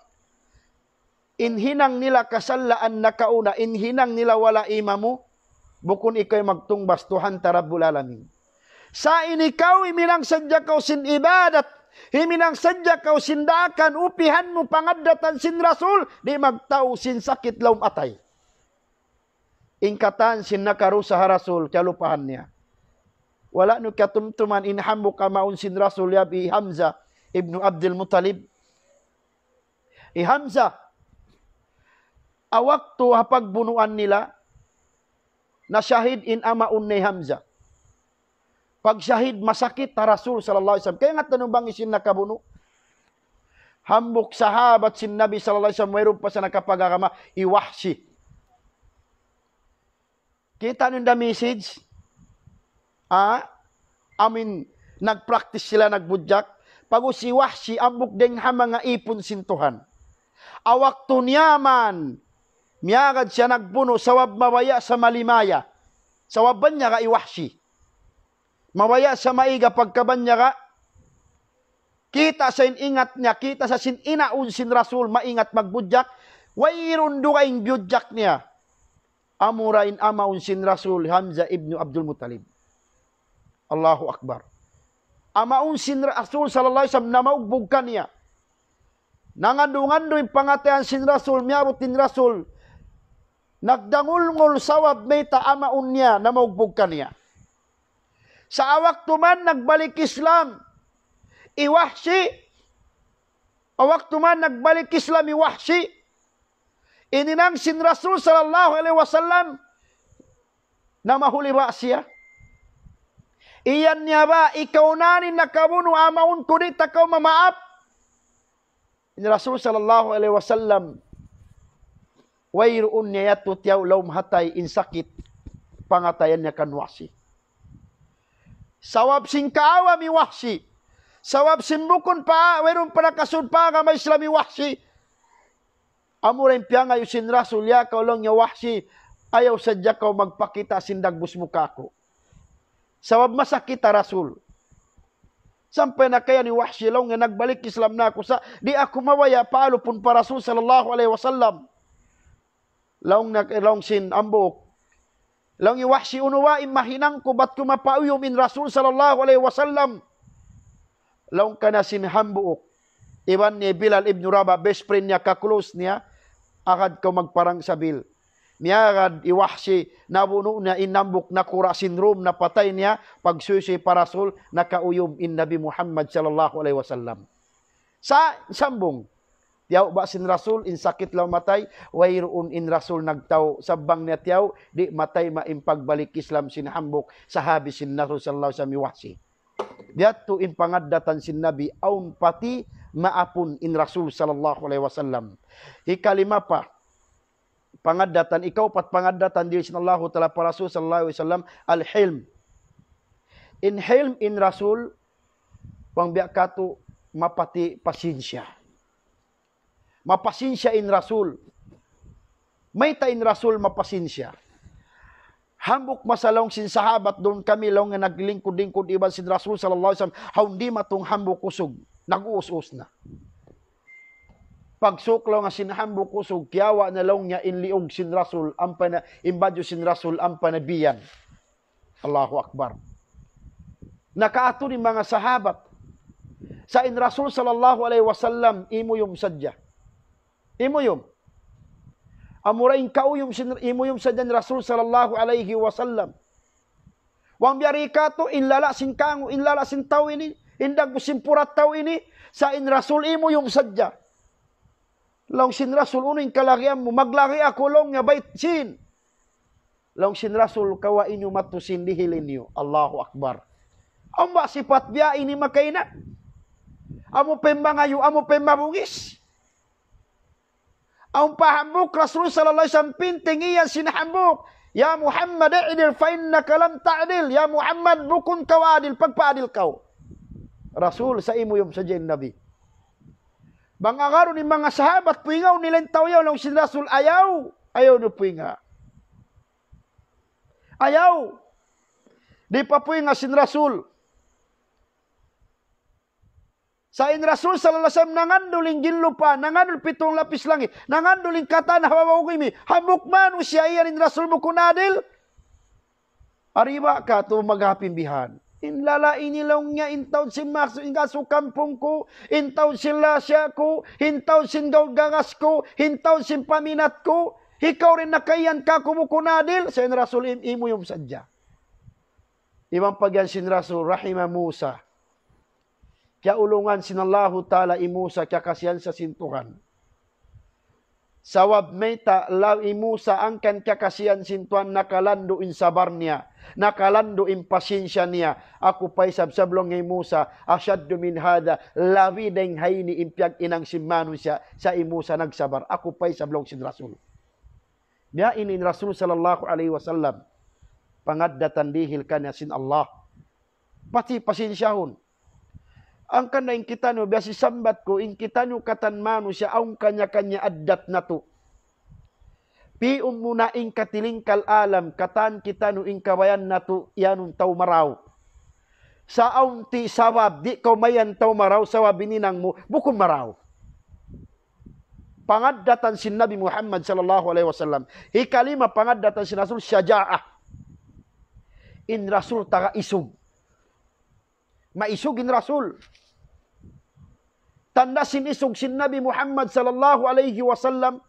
In hinang nila kasalaan nakauna, in hinang nila wala' imamu, bukun ikaw in magtungbas, Tuhan ta Rabbul Alamin. Sa' in ikaw, himinang sadja kaw sin ibadat, himinang sadja kaw sin daakan, upihan mu pangaddatan sin Rasul, di' magtau' sin sakit lawm atay. In katan sin nakarusa ha Rasul, kiyalupahan niya. Wala' niyu katumtuman in hambuuk amaun sin Rasul, yari hi Hamzah ibnu Abdul Muttalib. Hi Hamzah, ha waktu ha pagbunuan nila, nashahid in amaun niya hi Hamzah. Pagshahid, masakit ha Rasul sallallahu alayhi wasallam. Kaingatan niyu bang hisiyu in nakabunu'? Hambuuk sahabat sin Nabi sallallahu alayhi wasallam, wayruun pa sa nakapag-agama, hi Wahshi. Kita' niyu in the message? Ha? Amu in nag-practice sila, nagbudjak. Pag'ubus hi Wahshi, hambuuk dayn ha manga īpun sin Tuhan. Ha waktu niya man, miyagad siya nagbunu', sabab mabaya' sa malimaya. Sabab banyaga hi Wahshi. Mabaya' sa maiga pagkabanyaga. Kita' sa in ingat niya, kita' sa sin inaun sin Rasul, maingat magbudjak. Wayruun dugaing biyudjak niya. Amura in amaun sin Rasul, Hamza ibnu Abdul Muttalib. Allahu Akbar. Amaun sin Rasul sallallahu alayhi wasallam namaugbug kaniya. Nangandu-ngandu in pangatayan sin Rasul, miyabut in Rasul. Nagdangulngul sabab mayta' amaun niya namaugbug kaniya. Sa' waktu man nagbalik Islam hi Wahshi, waktu man nagbalik Islam hi Wahshi, in hinang sin Rasul sallallahu alayhi wasallam, namahuli ba siya? Iyan niya ba, ikaw na in nakabunu' amaun ku, di' ta kaw mamaap? In Rasul sallallahu alayhi wasallam, wayruun niya yadtu tiyaw' lawm hatay in sakit pangatayan niya kan Wahshi. Sabab sin kaawa' hi Wahshi. Sabab sin bukun pa, wayruun pa nakasud pa agama Islam hi Wahshi. Amura in piyangayu' sin Rasul, ya kaw laung niya Wahshi, ayaw sadja kaw magpakita' sin dagbus mu kāku'. Sabab masakit ha Rasul. Sampay na kaya hi Wahshi laung niya nagbalik Islam na aku sa', di' aku mabaya' paalupun pa Rasul sallallahu alayhi wasallam. Laung na, laung sin hambuuk. Laung hi Wahshi, unu ba in mahinang ku bat ku mapauyum in Rasul sallallahu alayhi wasallam. Laung kaniya sin hambuuk. Iban hi Bilal ibnu Rabah, best friend niya, ka-close niya, agad kaw magparang sabil. Miyagad hi Wahshi, nabunu' niya in hambuuk nakura' sin Rum, napatay niya, pagsuysuy pa Rasul, nakauyum in Nabi Muhammad sallallahu alayhi wasallam. Sa' sambung. Tiyaw' ba sin Rasul, in sakit laung matay, wayruun in Rasul nagtaw', sabab bang niya tiyaw', di' matay ma in pagbalik Islam sin hambuuk, sahabi sin Rasul sallallahu alayhi wasallam hi Wahshi. Biya' tu in pangaddatan sin Nabi, awn pati maapun in Rasul sallallahu alayhi wasallam. Hikalima pa, pangaddatan, hikaupat pangaddatan dihil sin Allahu Ta'ala pa Rasul sallallahu alayhi wasallam, al-hilm. In hilm in Rasul, bang biya' katu' mapati pasensya. Mapasensya in Rasul. Mayta' in Rasul mapasensya? Hambuuk masa laung sin sahabat, duun kami laung niya naglingkud-lingkud iban sin Rasul sallallahu alayhi wasallam, hawnu dimatung hambuuk usug, nag-uus-us na. Pagsuuk laung niya sin hambuuk usug, kiyawa' na laung niya in liug sin Rasul, ampa na, in badju' sin Rasul, ampa na biyan. Allahu Akbar. Nakaatu in manga sahabat. Sa' in Rasul sallallahu alayhi wasallam, imuyum sadja. Imuyum. Amura in kauyum sin, imuyum sadja in Rasul sallallahu alayhi wasallam. Bang biya' di katu', in lala' sin kangū', in lala' sin tau ini, in dagbus sin purat tau ini, sa' in Rasul imuyum sadja. Laung sin Rasul, unu in kalagihan mu, maglagi aku laung niya bayt sin. Laung sin Rasul, kawaun niyu madtu sin dihil niyu. Allahu Akbar. Amu ba sipat biya' ini makahinang? Amu pa in mangayu', amu pa in mabungis. Awn pa hambuuk Rasul sallallahu alayhi wasallam pinting iyan sin hambuuk. Ya Muhammad, i'dil fa innaka lam ta'dil. Ya Muhammad, bukun kaw adil, pagpaadil kaw. Rasul, sa' imuyum sadja in Nabi. Bang agarun in manga sahabat, puingaun nila in tau yaun, laung sin Rasul, ayaw, ayaw niyu puinga. Ayaw. Di' pa puinga sin Rasul. Sa' in Rasul sallallahu alayhi wasallam nangandul in ginlupa, nangandul pitung lapis langit, nangandul in katan ha babaw gumi, hambuuk manusiya' iyan in Rasul bukun adil. Ari ba katu' maghapin bihan? In lala' ini laung niya, in taud sin maksud, in kasu kampung ku, in taud sin lasa ku, in taud sin gaud gagas ku, in taud sin paminat ku, ikaw da in nakaiyan kāku' bukun adil, sa' in Rasul im-, imuyum sadja. Iban pag'iyan sin Rasul, rahima Musa. Kiyaulungan sin Allahu Ta'ala hi Musa, kiyakasihan sa sin Tuhan. Sabab mayta', laung hi Musa, hangkan kiyakasihan sin Tuhan, nakalandu' in sabar niya, nakalandu' in pasensya niya. Aku pa isab, laung hi Musa, ashaddu min hadha, labi dayn ha ini in piyaghinang sin manusiya', sa' hi Musa nagsabar. Aku pa isab, laung sin Rasul. Biya' ini in Rasul sallallahu alayhi wasallam, pangaddatan dihil kaniya sin Allah. Pati pasensyahun. Hangkan da in kitaniyu, biya' sin sambat ku, in kitaniyu katan manusiya', awn kanya-kanya addat natu'. Pi'un mu na in katilingkal alam, katan kitaniyu in kabayaan natu', iyanun tau marayaw. Sa' awn ti sabab, di' kaw mayan tau marayaw, sabab in hinang mu, bukun marayaw. Pangaddatan sin Nabi Muhammad sallallahu alayhi wasallam. Hikalima pangaddatan sin Rasul, shaja'ah. In Rasul taga isug. Maisug in Rasul. Tanda' sin isug sin Nabi Muhammad sallallahu alayhi wasallam,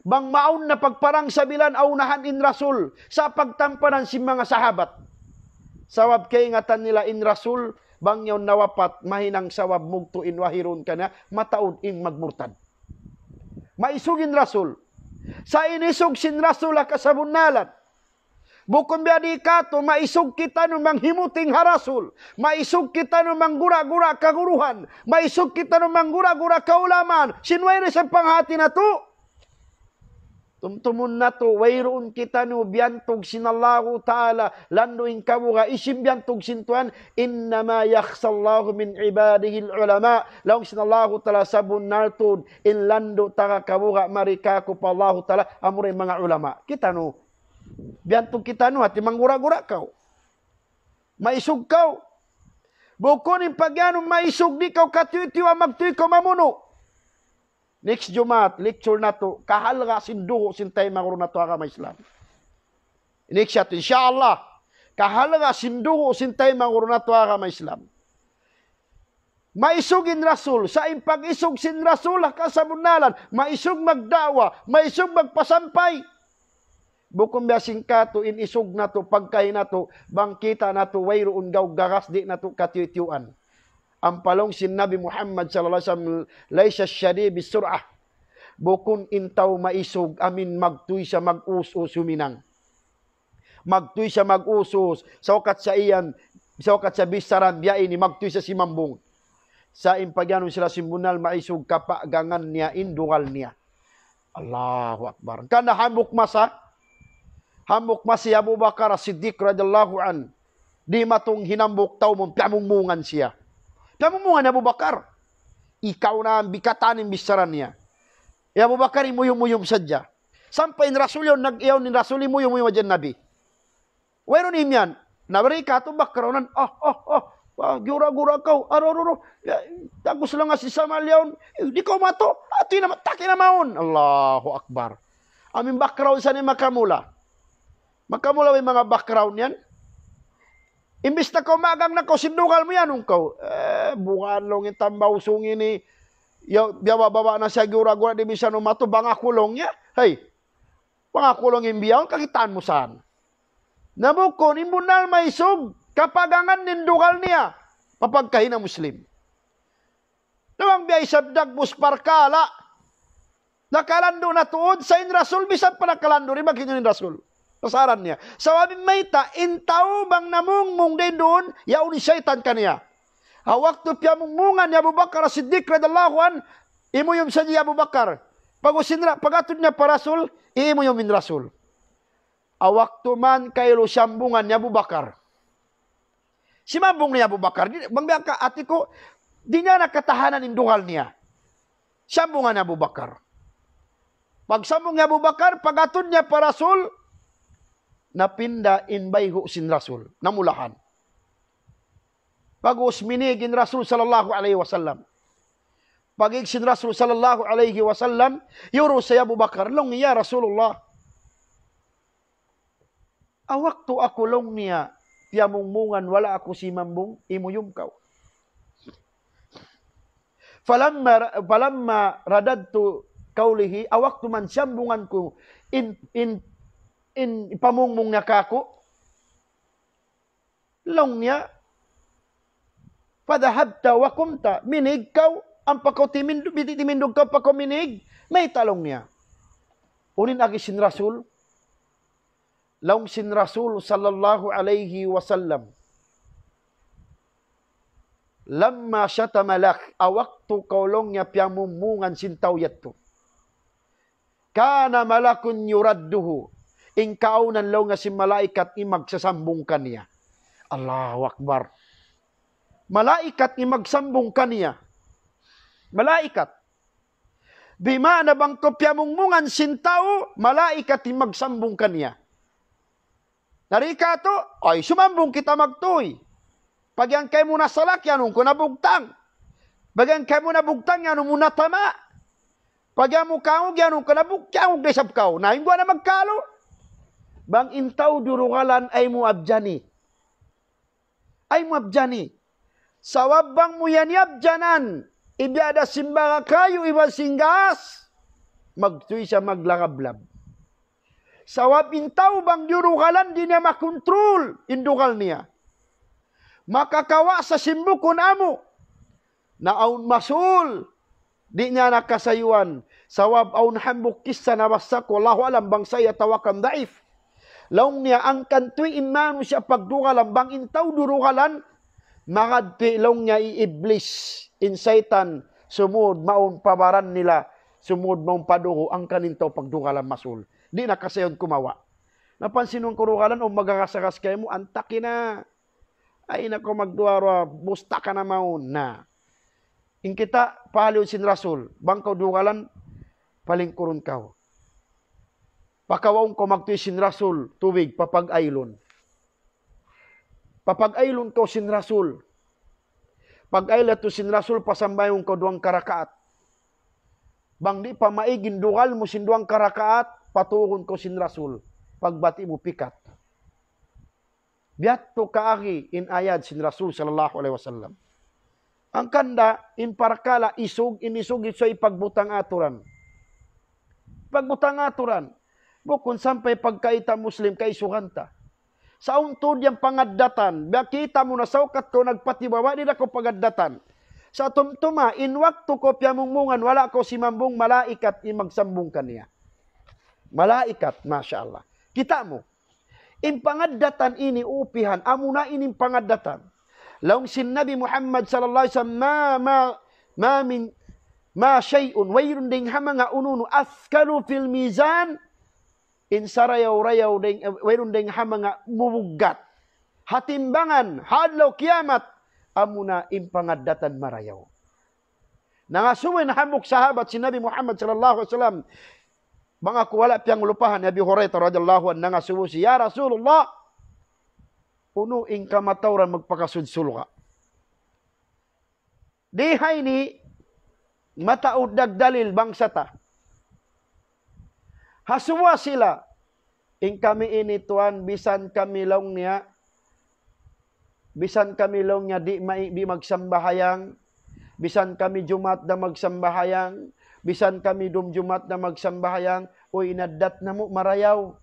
bang mawn na pagparang sabilan, aunahan in Rasul sa' pagtampanan sin manga sahabat. Sabab kaingatan nila in Rasul, bang yaun nawapat, mahinang sabab mugtu' in wahi duun kaniya, mataud in magmurtad. Maisug in Rasul. Sa' in isug sin Rasul ha kasabunnalan. Bukun biya' di katu', maisug kitaniyu manghimuting ha Rasul. Maisug kitaniyu manggura-gura kaguruhan. Maisug kitaniyu manggura-gura kaulamaan. Sin way da isab panghati natu'. Tumtumun natu', wayruun kitaniyu biyantug sin Allahu Ta'ala. Landu' in kabuga', hisiyu in biyantug sin Tuhan. إنما يخشى الله من عباده العلماء. Laung sin Allahu Ta'ala, sabunnal tuud, in landu' taga kabuga' mari kāku' pa Allahu Ta'ala, amura in manga ulama. Kitaniyu, biyantug kitaniyu, hati manggura-gura kaw. Maisug kaw. Bukun in pagiyanun maisug di' kaw katiyu'-tiyu' magtuy kaw mamunu'. Next Jumaat, lecture natu', kahalga' sin dugu' sin taymanghud natu' agama Islam. Next yatu, insya Allah, kahalga' sin dugu' sin taymanghud natu' agama Islam. Maisug in Rasul, sa' in pag-isug sin Rasul, ha kasabunnalan, maisug magda'wa, maisug magpasampay. Bukun biya' sin katu' in isug natu', pagkahi natu', bang kita' natu', wayruun gaw gagas di' natu' katiyu'-tiyuan. Ampa laung sin Nabi Muhammad sallallahu alayhi wasallam, ليس الشديد بالصرعة. Bukun in tau maisug, amin magtuy siya mag-us-us huminang. Magtuy siya mag-us-us, saukat sa iyan, saukat sa bichara biya' ini, magtuy siya simambung. Sa' in pagiyanun sila sin bunnal maisug kapagangan niya in dugal niya. Allahu Akbar. Hangkan hambuuk masa, hambuuk masa hi Abu Bakar As-Siddiq radiyallahu anhu, dimatung hinambuk tau mun piyamungmungan siya. Piyamungmungan hi Abu Bakar. Ikaw na bikatan in bichara niya. Hi Abu Bakar imuyum-uyum sadja. Sampay in Rasul yaun, nag-iyaw in Rasul, imuyum-uyum hadja in Nabi. Wayruun imiyan. Na bari katu' background-an, ah, ah, ah, ah, gura-gura kaw, aru, aru, aru. Ya, tagus lang asi sa maliyaun. Eh, di' kaw matu, atu na, taki na mawn. Allahu Akbar. Amu in background sa ini makamula. Makamula way manga background yan. Imbis na kaw magang na kaw sin dugal mu yan, ung kaw. Eh, bukan laung in tamba usung ini. Ya, biyawa-bawa na siya gura-gura di' bisan umatu, bang aku laung niya. Hey, bang aku laung in biyaun, kakitaan mu saan. Na bukun, in bunnal maisug, kapagangan in dugal niya, pa pagkahi na Muslim. Na bang biya' isab dagbus parkala', nakalandu' na tuud, sa' in Rasul, bisan pa nakalandu', di' maghinang in Rasul. Pasaran niya. Sabab in mayta', in tau bang namungmung dayn duun, yaun in saytan kaniya. Ha waktu piyamungmungan hi Abu Bakar As-Siddiq radiyallahu anhu, imuyum sadja hi Abu Bakar. Pag-, sin ra-, pag-atud niya pa Rasul, iimuyum in Rasul. Ha waktu man kailu siyambungan hi Abu Bakar. Simambung hi Abu Bakar. Di', bang biya' ka, ati ku, di' niya na katahanan in dugal niya. Siyambungan hi Abu Bakar. Pagsambung hi Abu Bakar, pag-atud niya pa Rasul, napinda in bayhu' sin Rasul. Namulahan. Pag-ubus minīg in Rasul sallallahu alayhi wasallam. Pag-ig sin Rasul sallallahu alayhi wasallam, iyurus hi Abu Bakar, laung niya, "Ya Rasulullah, ha waktu aku," laung niya, "piyamungmungan, wala' aku simambung, imuyum kaw." فلما، فلما رددت قوله, ha waktu man siyambungan ku in, in, in pamungmung niya kāku', laung niya, فذهبت وقمت, minīg kaw, ampa kaw timindu-, biti-, timindug kaw pa kaw minīg, mayta' laung niya. Unu in agi sin Rasul, laung sin Rasul sallallahu alayhi wasallam, لما شتم لك, ha waktu kaw laung niya piyamungmungan sin tau yadtu. كان ملك يرده. In kaawnan laung niya sin malaikat in magsasambung kaniya. Allahu Akbar. Malaikat in magsambung kaniya. Malaikat. Bima'na bang kaw piyamungmungan sin tau, malaikat in magsambung kaniya. Na di' katu', ay, sumambung kita magtuy. Pag yan kaymu nasalak, yan ku nabugtang. Pag yan kaymu nabugtang, yan mu natama'. Pag-iyanun kaw, giyanun kaw na, buk-, kiyangug da isab kaw. Na, in guwa' na magkalu. Bang in tau durugalan ay mu abjani. Ay mu abjani. Sabab bang mu yan iyabjanan, ibiya' da sin baga kayu iban sin gas, magtuy siya maglagablab. Sabab in tau bang durugalan di' niya makontrol in dugal niya. Makakawa' sa sin bukun amu. Na awn masul, di' niya na kasayuan. Sabab awn hambuuk kissa nabassa ku, Allahu a'lam bang sahih atawa kan daif. Laung niya hangkan tuud in manusiya' pagdugalan, bang in tau durugalan, magad tuud laung niya hi Iblis, in saytan, sumud mawn pa baran nila, sumud mawn pa dugu', hangkan in tau pagdugalan masul. Di' na kasayuan kumawa'. Napansin mu in dugalan, o magagasagas kaymu, antak na. Ay na kaw magduwa-ruwa, busta ka na mawn na. In kita, pahaliun sin Rasul, bang kaw dugalan, palingkurun kaw. Pakawaun kaw magtuy sin Rasul, tubig, papag-aylun. Papag-aylun kaw sin Rasul. Pag-ayl yadtu sin Rasul, pasambahayang kaw duwang karakaat. Bang di' pa maig in dugal mu sin duwang karakaat, patugun kaw sin Rasul. Pagbati' mu pikat. Biya' yadtu kaagi in ayad sin Rasul sallallahu alayhi wasallam. Hangkan da in parkala' isug, in isug, isug ipagbutang aturan. Pagbutang aturan. Bukun sampay pagkaita Muslim, kaisugan ta. Sa' awn tuud yan pangaddatan, biya' kita' mu na saukat kaw nagpatibaba, di' na kaw pangaddatan. Sa' tumtuma, in waktu kaw piyamungmungan, wala' kaw simambung, malaikat in magsambung kaniya. Malaikat, masha Allah. Kita' mu. In pangaddatan ini upihan, amuna ini in pangaddatan. Laung sin Nabi Muhammad sallallahu alayhi wasallam, ma, ma, ma min, ma shay'un, wayruun dayng ha manga unu-unu, athqalu fil mizan, in sarayaw-rayaw dayng, eh, wayruun dayng ha manga mubuggat. Ha timbangan, ha adlaw kiyamat, amuna in pangaddatan marayaw. Nangasubu in hambuuk sahabat sin Nabi Muhammad sallallahu alayhi wasallam. Bang aku wala' piyanglupahan, Abi Hurairah radiyallahu anhu, nangasubu siya, "Ya Rasulullah, unu in kamatauran magpakasud surga'?" Di ha ini mataud nagdalil bangsa ta. Hasuwa sila, "In kami ini, Tuan, bisan kami," laung niya, "bisan kami," laung niya, "di' mai-, di' magsambahayang, bisan kami Jumaat da magsambahayang, bisan kami dum Jumaat da magsambahayang, uy, in addat namu' marayaw."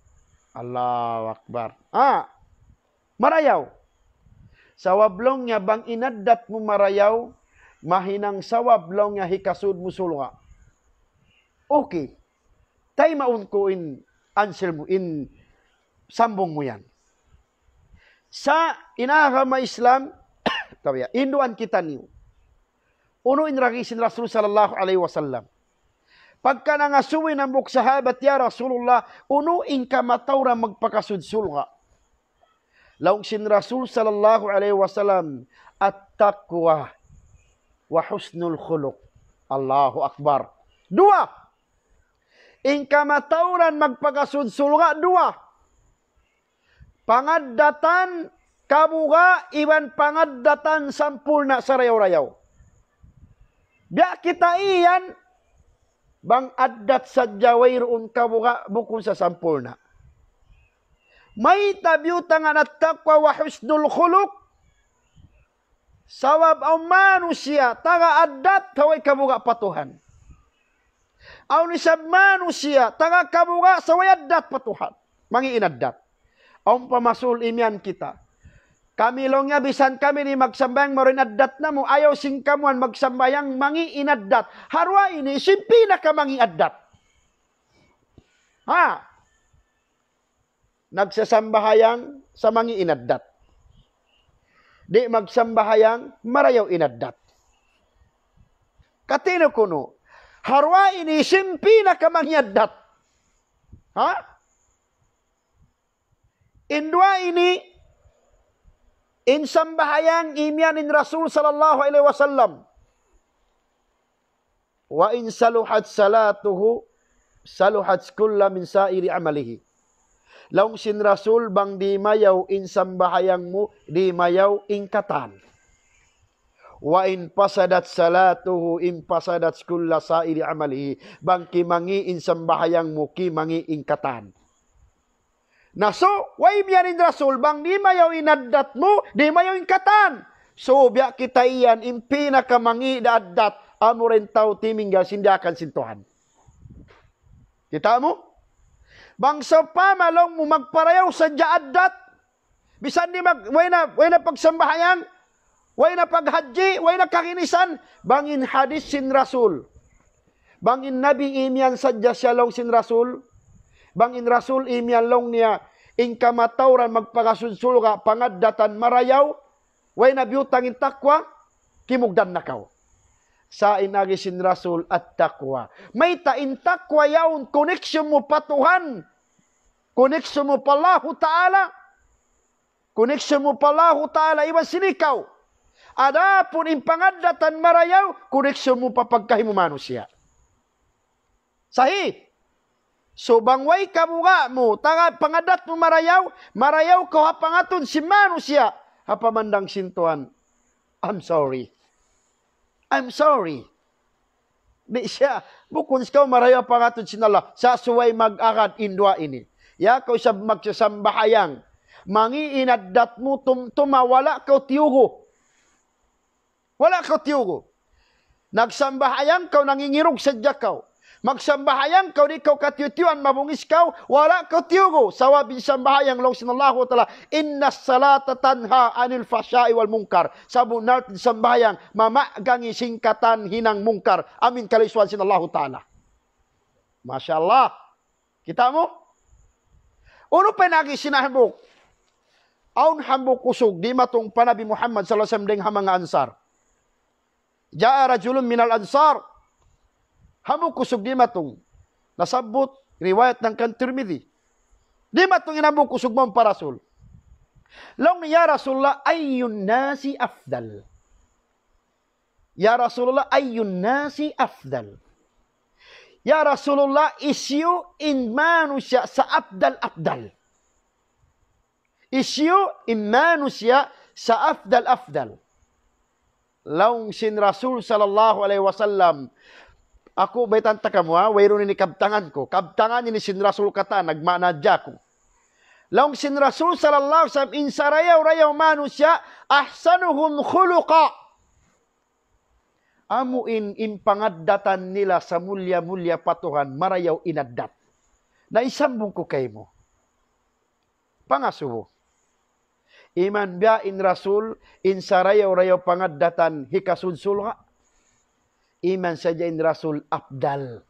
Allahu Akbar. Ah, marayaw. Sabab laung niya bang in addat mu marayaw, mahinang sabab laung niya hikasud mu surga'. Okay. Taymaun ku in answer mu, in sambung mu yan. Sa' in agama Islam, tabiya, hinduan kitaniyu. Unu in agi sin Rasul sallallahu alayhi wasallam. Pagka nangasubu in hambuuk sahabat, "Ya Rasulullah, unu in kamatauran magpakasud surga'?" Laung sin Rasul sallallahu alayhi wasallam, "At-taqwa wa husnul khuluq." Allahu Akbar. Duwa. In kamatauran magpakasud surga', duwa. Pangaddatan kabuga' iban pangaddatan sampurna' sarayaw-rayaw. Biya' kita yan, bang addat sadja wayruun kabuga', bukun sa sampurna'. Mayta' biyutangan at-taqwa wa husnul khuluq? Sabab awn manusiya' taga addat, way kabuga' pa Tuhan. Awn isab manusiya' taga kabuga' sa' way addat pa Tuhan. Mangi' in addat. Awn pa masul imiyan kita. Kami laung niya bisan kami di' magsambahayang, maruin addat namu', ayaw sin kamuan magsambahayang, mangi' in addat. Ha duwa ini, sin pinakamangi' addat. Ha? Nagsasambahayang sa' mangi' in addat. Di' magsambahayang, marayaw in addat. Kati' niyu kunu', ha duwa ini sin pinakamangi' addat. Ha? In duwa ini, in sambahayang imiyan in Rasul sallallahu alayhi wasallam. "Wa in saluhat salatuhu, saluhat kulla min sa'iri amalihi." Laung sin Rasul, bang di' mayaw in sambahayang mu, di' mayaw in katan. وإن فسدت صلاته إن فسدت كل سائر عمله. Bang kimangi' in sambahayang mu, kimangi' in katan. Na so, way miyan in Rasul, bang di' mayaw in addat mu, di' mayaw in katan. So, biya' kita yan, in pinakamangi' da addat, amu ra in tau timinggal sin daakan sin Tuhan. Kita' mu? Bang sawpama laung mu magparayaw sadja addat, misan di' mag-, way na, way na pagsambahayang, way na paghajji, way na kaginisan, bang in hadith sin Rasul. Bang in Nabi imiyan sadja siya laung sin Rasul. Bang in Rasul imiyan laung niya, in kamatauran magpakasud surga' pangaddatan marayaw, way na biyutang in takwa, kimugdan na kaw. Sa' in agi sin Rasul, at-taqwa. Mayta' in takwa yaun, connection mu pa Tuhan. Connection mu pa Allahu Ta'ala. Connection mu pa Allahu Ta'ala, iban sin ikaw. Adapun in pangaddatan marayaw, connection mu pa pagkahi mu manusiya'. Sahih. So, bang way kabuga' mu, taga pangaddat mu marayaw, marayaw kaw ha pangatud sin manusiya', ha pamandang sin Tuhan. I'm sorry. I'm sorry. Di' siya, bukun ikaw marayaw pangatud sin Allah. Sa' subay mag-agad in duwa ini. Ya, kaw isab magsasambahayang. Mangi' in addat mu tumtuma, wala' kaw tiyugu. Wala' kaw tiyugu. Nagsambahayang kaw, nangingirug sadja kaw. Magsambahayang kaw, di' kaw katiyutiyuan, mabungis kaw, wala' kaw tiyugu. Sabab in sambahayang laung sin Allahu Ta'ala, إن الصلاة تنهى عن الفحشاء والمنكر. Sabunnal tuud sambahayang, mamaggangi sin katan hinang mungkar. Amu in kalisuan sin Allahu Ta'ala. Masha Allah. Kita' mu? Unu pa in agi sin hambuuk? Awn hambuuk usug dimatung pa Nabi Muhammad sallallahu alayhi wasallam dayn ha manga Ansar. جاء رجل من الأنصار. Hambuuk usug dimatung. Nasabbut, riwayat dayn kan Tirmidhi. Dimatung in hambuuk usug mawn pa Rasul. Laung niya, "يا رسول الله، أي الناس أفضل؟" "يا رسول الله، أي الناس أفضل؟" "Ya Rasulullah, hisiyu in manusiya' sa-afdal-afdal? Hisiyu in manusiya' sa-afdal-afdal?" Laung sin Rasul sallallahu alayhi wasallam, aku baytaan ta kamu, ha, wayruun ini kabtangan ku. Kabtangan ini sin Rasul katan, nagmaana hadja aku. Laung sin Rasul sallallahu alayhi wasallam, in sarayaw-rayaw manusiya', أحسنهم خلقا. Amu in, in pangaddatan nila samulliya-mulliya pa Tuhan, marayaw in addat. Na isambung ku kaymu. Pangasubu. Iman biya' in Rasul, in sarayaw-rayaw pangaddatan hikasud surga'. Iman sadja in Rasul afdal.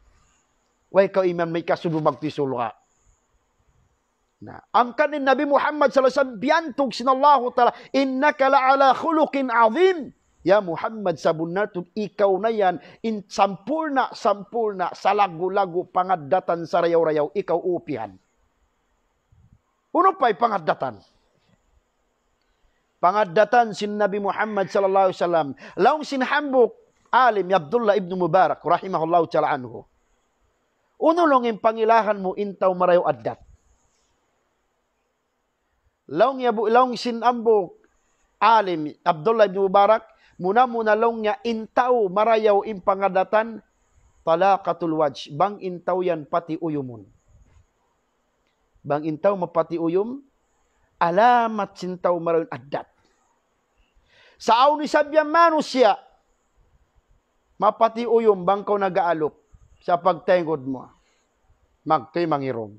Way kaw iman makasud magtuy surga'. Na, hangkan in Nabi Muhammad sallallahu alayhi wasallam biyantug sin Allahu Ta'ala, إنك لعلى خلق عظيم. Ya Muhammad, sabunnal tuud ikaw na yan, in sampurna', sampurna', salaggu'-laggu' pangaddatan sarayaw-rayaw, ikaw upihan. Unu pa in pangaddatan? Pangaddatan sin Nabi Muhammad sallallahu alayhi wasallam. Laung sin hambuuk alim, Abdullah ibn Mubarak, rahimahullahu ta'ala anhu. Unu laung in pangilahan mu in tau marayaw addat? Laung ya bu-, laung sin hambuuk alim, Abdullah ibn Mubarak, muna-muna laung niya in tau marayaw in pangaddatan, talaqatul wajh, bang in tau yan pati uyumun. Bang in tau mapati uyum, alamat sin tau marayaw in addat. Sa' awn isab yan manusiya', mapati uyum bang kaw nag-aalup, sa' pagtayngud mu, magtuy mangirug.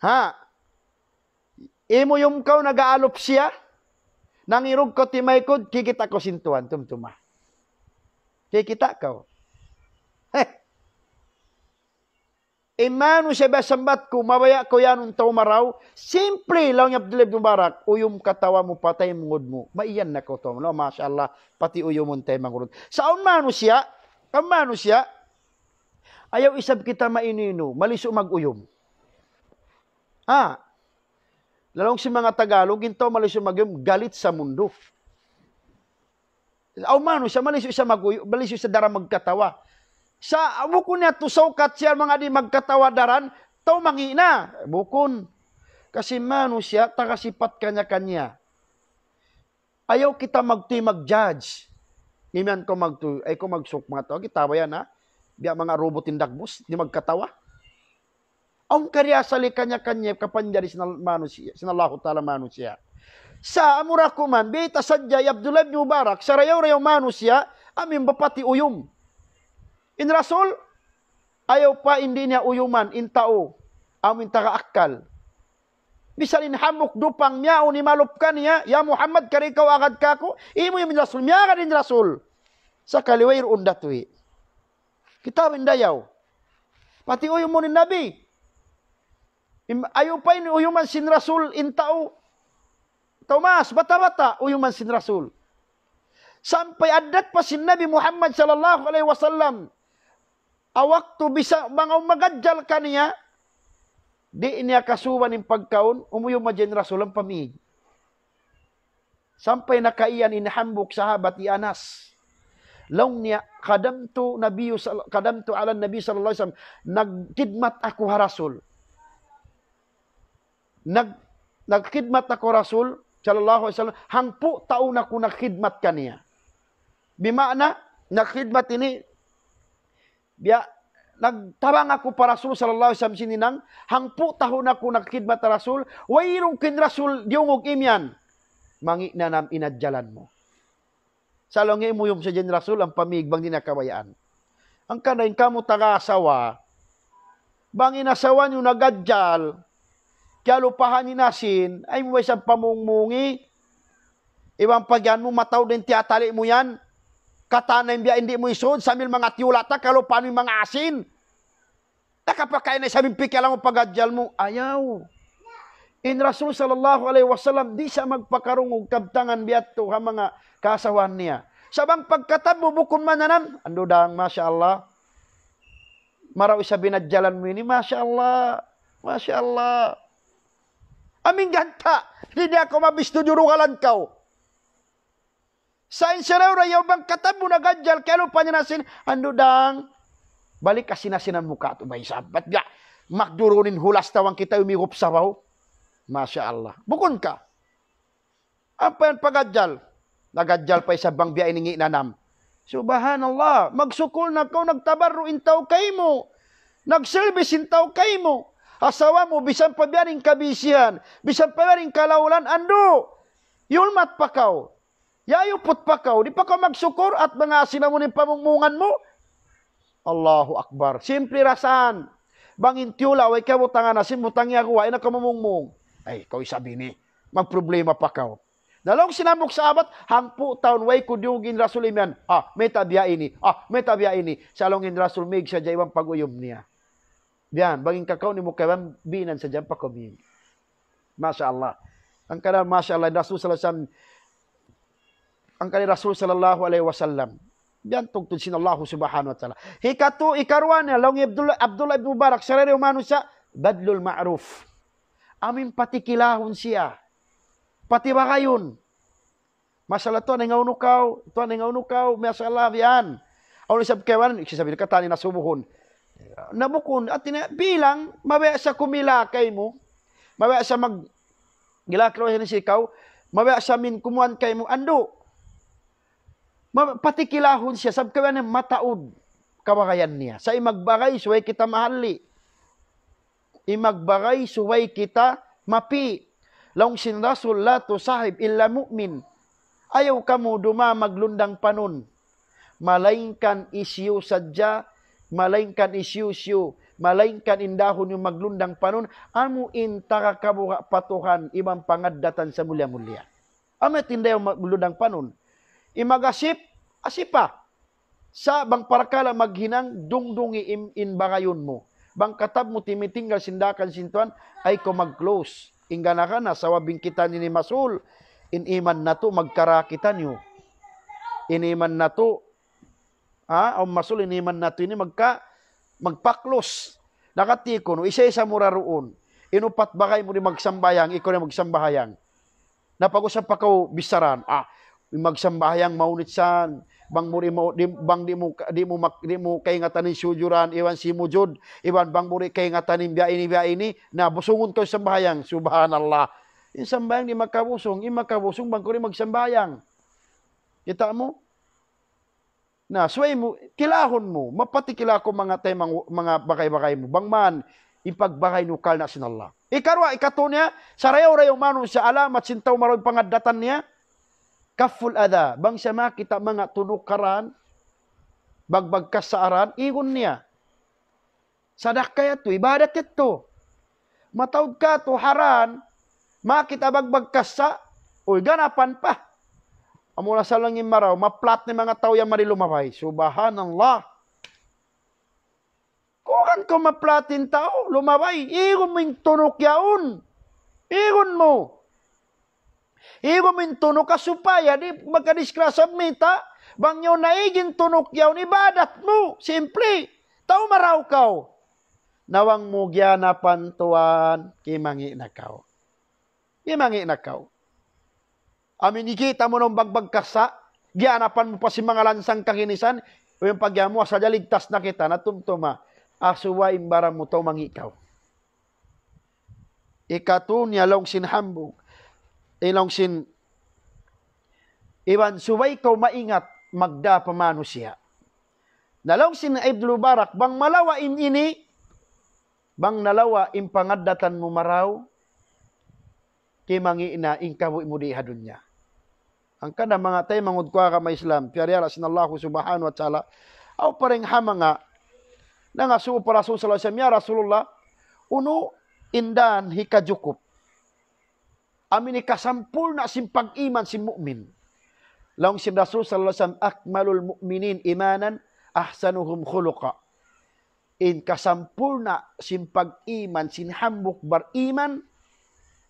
Ha? Imuyum kaw, nag-aalup siya, nangirug kaw timaykud, kikita' kaw sin Tuhan, tumtuma. Kikita' kaw. Heh. In manusiya' biya' sambat ku, mabaya' kaw yan in tau marayaw. Simple, laung hi Abdullah ibn Mubarak, uyum katawa mu, patay mangud mu. Maiyan na kaw tau marayaw. Masha Allah, pati uyumun tay mangurud. Sa' awn manusiya', awn manusiya', ayaw isab kita mainu-inu, malisu' mag-uyum. Ah, laung sin manga Tagalog, in tau malisu' mag-uyum, galit sa mundo. Awn manusiya', malisu' siya mag-uyu-, malisu' siya daran magkatawa. Sa' bukun niya tu saukat siya manga di' magkatawa daran, tau mangi' na. Bukun. Kasi manusiya', taga sipat kanya-kanya. Ayaw kita magtuy mag-judge. Imiyan kaw magtuy, ay kaw magsuk manga tau. Kita ba yan, ha? Biya' manga robot in dagbus, di' magkatawa. Awn kariya asal kaniya-kaniya kapanjari sin Al-, manusiya', sin Allahu Ta'ala manusiya'. Sa' amura kuman, biyayta' sadja hi Abdullah ibn Mubarak, sarayaw-rayaw manusiya', amu in bapati uyum. In Rasul, ayaw pa in di' niya uyuman, in tau, amu in taga akkal. Bisan in hambuuk dupang miyawn imalup kaniya, "Ya Muhammad, kari kaw agad kāku'," imuyum in Rasul, miyagad in Rasul. Sakali wayruun datuy. Kita' ba in dayaw. Pati uyumun in Nabi. Im-, ayaw pa in uyuman sin Rasul in tau. Tau maas, bata'-bata', uyuman sin Rasul. Sampay addat pa sin Nabi Muhammad sallallahu alayhi wasallam. Ha waktu bisan bang awn magadjal kaniya, di' niya kasuban in pagkaun, umuyum hadja in Rasul ampa mīg. Sampay nakaiyan in hambuuk sahabat hi Anas. Laung niya, "Khadamtu Nabiyyu sal-, khadamtu ala Nabi sallallahu alayhi wasallam." Nagkhidmat aku ha Rasul. Nag-, nagkhidmat aku ha Rasul sallallahu alayhi wasallam. Hangpu' taun aku nagkhidmat kaniya. Bima'na, nagkhidmat ini, biya', nagtabang aku pa Rasul sallallahu alayhi wasallam sin hinang, hangpu' tahun aku nagkhidmat ha Rasul, wayruun ku in Rasul diyungug imiyan. Mangi' na nam in adjalan mu. Sa' laung niya imuyum sadja in Rasul, ampa mīg bang di' niya kabayaan. Hangkan da in kamu taga asawa, bang in asawa niyu nagadjal, kiyalupahan in asin, ayaw mu isab pamungmungi, iban pagyan mu mataud in tiyatali' mu yan, katan na in biya' di' mu isud, sambil manga tiyula' ta, kiyalupahan mu in manga asin. Nakapakain na isab in pikilan mu pag-adjal mu. Ayaw. In Rasul sallallahu alayhi wasallam, di' siya magpakarungug kabtangan biya' yadtu ha manga kaasawahan niya. Sa' bang pagkatab mu bukun mananam, andu' dang, masha Allah. Marayaw isab in adjalan mu ini, masha Allah. Masha Allah. Amu in ganta', di' niya kaw mabistu, durugalan kaw. Sa' in sarayaw-rayaw bang katab mu nagadjal, kiyalupahan niya na sin, andu' dang, balik asin-asinan mu katu', bay sabat ga, magdurun in hulas ta bang kita umigup sabaw. Masha Allah. Bukun ka. Ampa yan pag-adjal. Nag-adjal pa isab bang biya' ini in nanam. Subhanallah. Magsukul na kaw, nagtabarru' in tau kaymu. Nagsilbi sin tau kaymu. Asawa mu, bisan pa biya' ini in kabisihan, bisan pa biya' ini in kalaulan, andu'. Yulmat pa kaw. Yayuput pa kaw, di' pa kaw magsukul, at manga asin amu in pamungmungan mu. Allahu Akbar. Simple ra san. Bang in tiyula', way kabutangan asin, butang ha guwa', ayaw na kaw mamungmung. Ay, kaw isab ini. Magproblema pa kaw. Na laung sin hambuuk sahabat, hangpu' tahun way ku diyungug in Rasul imiyan. Ah, mayta' biya' ini. Ah, mayta' biya' ini. Sa' laung in Rasul, mīg sadja iban pag-uyum niya. Biya' yan, bang in kakaun nimu kaibanan, binan sadja ampa kaw mīg. Masha Allah. Hangkan, masha Allah, Rasul sallallahu alayhi wasallam, hangkan Rasul sallallahu alayhi wasallam. Biya' yan tugtug sin Allah subhanahu wa ta'ala. Hikatu, hikaruwa niya, laung Abdullah, Abdullah ibn Mubarak, sarayaw-rayaw manusiya', badlul ma'ruf. Amu in patikilahun siya. Patibagayun. Masha Allah, tuwan, ngaunu kaw, tuwan, ngaunu kaw, masha Allah, yan. Awn isab kaibanan, isab in katan ini nasubuhun. Na bukun, hāti niya, bilang, mabaya' siya kumila kaymu, mabaya' siya mag-, gila kilo siya ni sikaw, mabaya' siya min kumuan kaymu, andu'. Ma-, patikilahun siya, sabab kaibanan mataud kabagayan niya. Sa' in magbagay, subay kita mahalli'. In magbagay, subay kita mapi'. Laung sin Rasul, لا تصاحب إلا مؤمنا. Ayaw kamu duma maglundang panun. Malaingkan hisiyu sadja, malaingkan hisiyu-siyu, malaingkan in dahun niyu maglundang panun, amu in taga kabura' pa Tuhan, iban pangaddatan samulliya-mulliya. Amu in tindayaw maglundang panun. In mag-asip, asipa. Sa' bang parakala' maghinang, dungdungi in, in bagayun mu. Bang katab mu timitinggal sin daakan sin Tuhan, ayaw kaw mag-close. In gana-gana, sabab in kita ini masul, in iman natu', magkarakitan niyu. In iman natu', ha, awn masul, in iman natu' ini magka-, magpa-close. Nakati kunu', isa-isa mu ra duun. In upat bagay mu di' magsambahayang, ikaw na magsambahayang. Na pag-usap pa kaw bichara. Ah, magsambahayang maunit san. Bang mu di' mu, di', bang di' mu, di' mu mak-, di' mu kaingatan in sujuran, iban simujud, iban bang mu di' kaingatan in biya' ini, biya' ini, na busungun kaw sambahayang. Subhanallah. In sambahayang di' makabusung, in makabusung bang kaw di' magsambahayang. Kita' mu? Na, subay mu, kilahun mu, mapati kila' ku manga tay, manga, manga bagay-bagay mu. Bang man, in pagbagay nu karna' sin Allah. Ikaruwa, ikatu niya, sarayaw-rayaw manusiya' alamat sin tau marayaw in pangaddatan niya. Kafful adha, bang siya makakita' manga tunuk ha dan, bagbag kassa' ha dan, igun niya. Sadakka yadtu, ibadat yadtu. Mataud katu' ha dan, makakita' bagbag kassa', uy, ganapan pa. Amuna sa laung in marayaw, maplat in manga tau yan mari lumabay. Subhanallah. Kuwan kaw maplat in tau, lumabay. Igun mu in tunuk yaun. Igun mu. Igun mu in tunuk ha supaya di' magkadisgrasya mita', bang yaun na igun tunuk yaun ibadat mu, simple. Tau marayaw kaw. Na bang mu giyanapan tuwan, kimangi' na kaw. Kimangi' na kaw. Amu in kikita' mu na bagbag kassa', giyanapan mu pa sin manga lansang kaginisan, uy, in pag'iyan mu, asal da ligtas na kita, na tumtuma. Asuwa in baran mu tau mangi' kaw. Ikatu niya laung sin hambuuk. Eh, laung sin, iban subay kaw maingat magdā pa manusiya'. Na laung sin Ibnu Mubarak, bang malawa' in ini, bang nalawa' in pangaddatan mu marayaw, kimangi' na in kabuhi' mu di ha dunya. Hangkan manga taymanghud ku agama Islam, piyariyala sin Allah subhanahu wa ta'ala, aw pa dayn ha manga, nangasubu pa Rasul sallallahu alayhi wasallam, "Ya Rasulullah, unu in dan hikajukup? Amu in hikasampurna' sin pag-iman sin mu'min." Laung sin Rasul sallallahu alayhi wasallam, "Akmalul mu'minin imanan, ahsanuhum khuluqa." In kasampurna' sin pag-iman sin hambuuk bariman,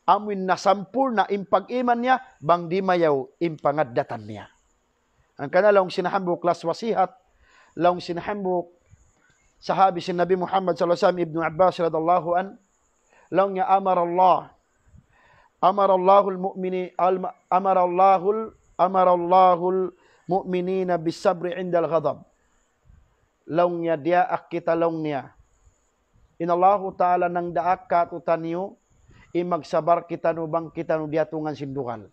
amu in nasampurna' in pag-iman niya, bang dimayaw in pangaddatan niya. Hangkan laung sin hambuuk last wasihat, laung sin hambuuk sahabi sin Nabi Muhammad sallallahu alayhi wasallam, Ibnu Abbas radiyallahu anhu, laung niya, "Amarallah, amarallahul mu'mini-, al-, amarallahul, amarallahul mu'minina bis sabri indal ghadab." Laung niya, diyaak kita laung niya. In Allahu Ta'ala nangdaak kātu'niyu, in magsabar kitaniyu bang kitaniyu diyatungan sin dugal.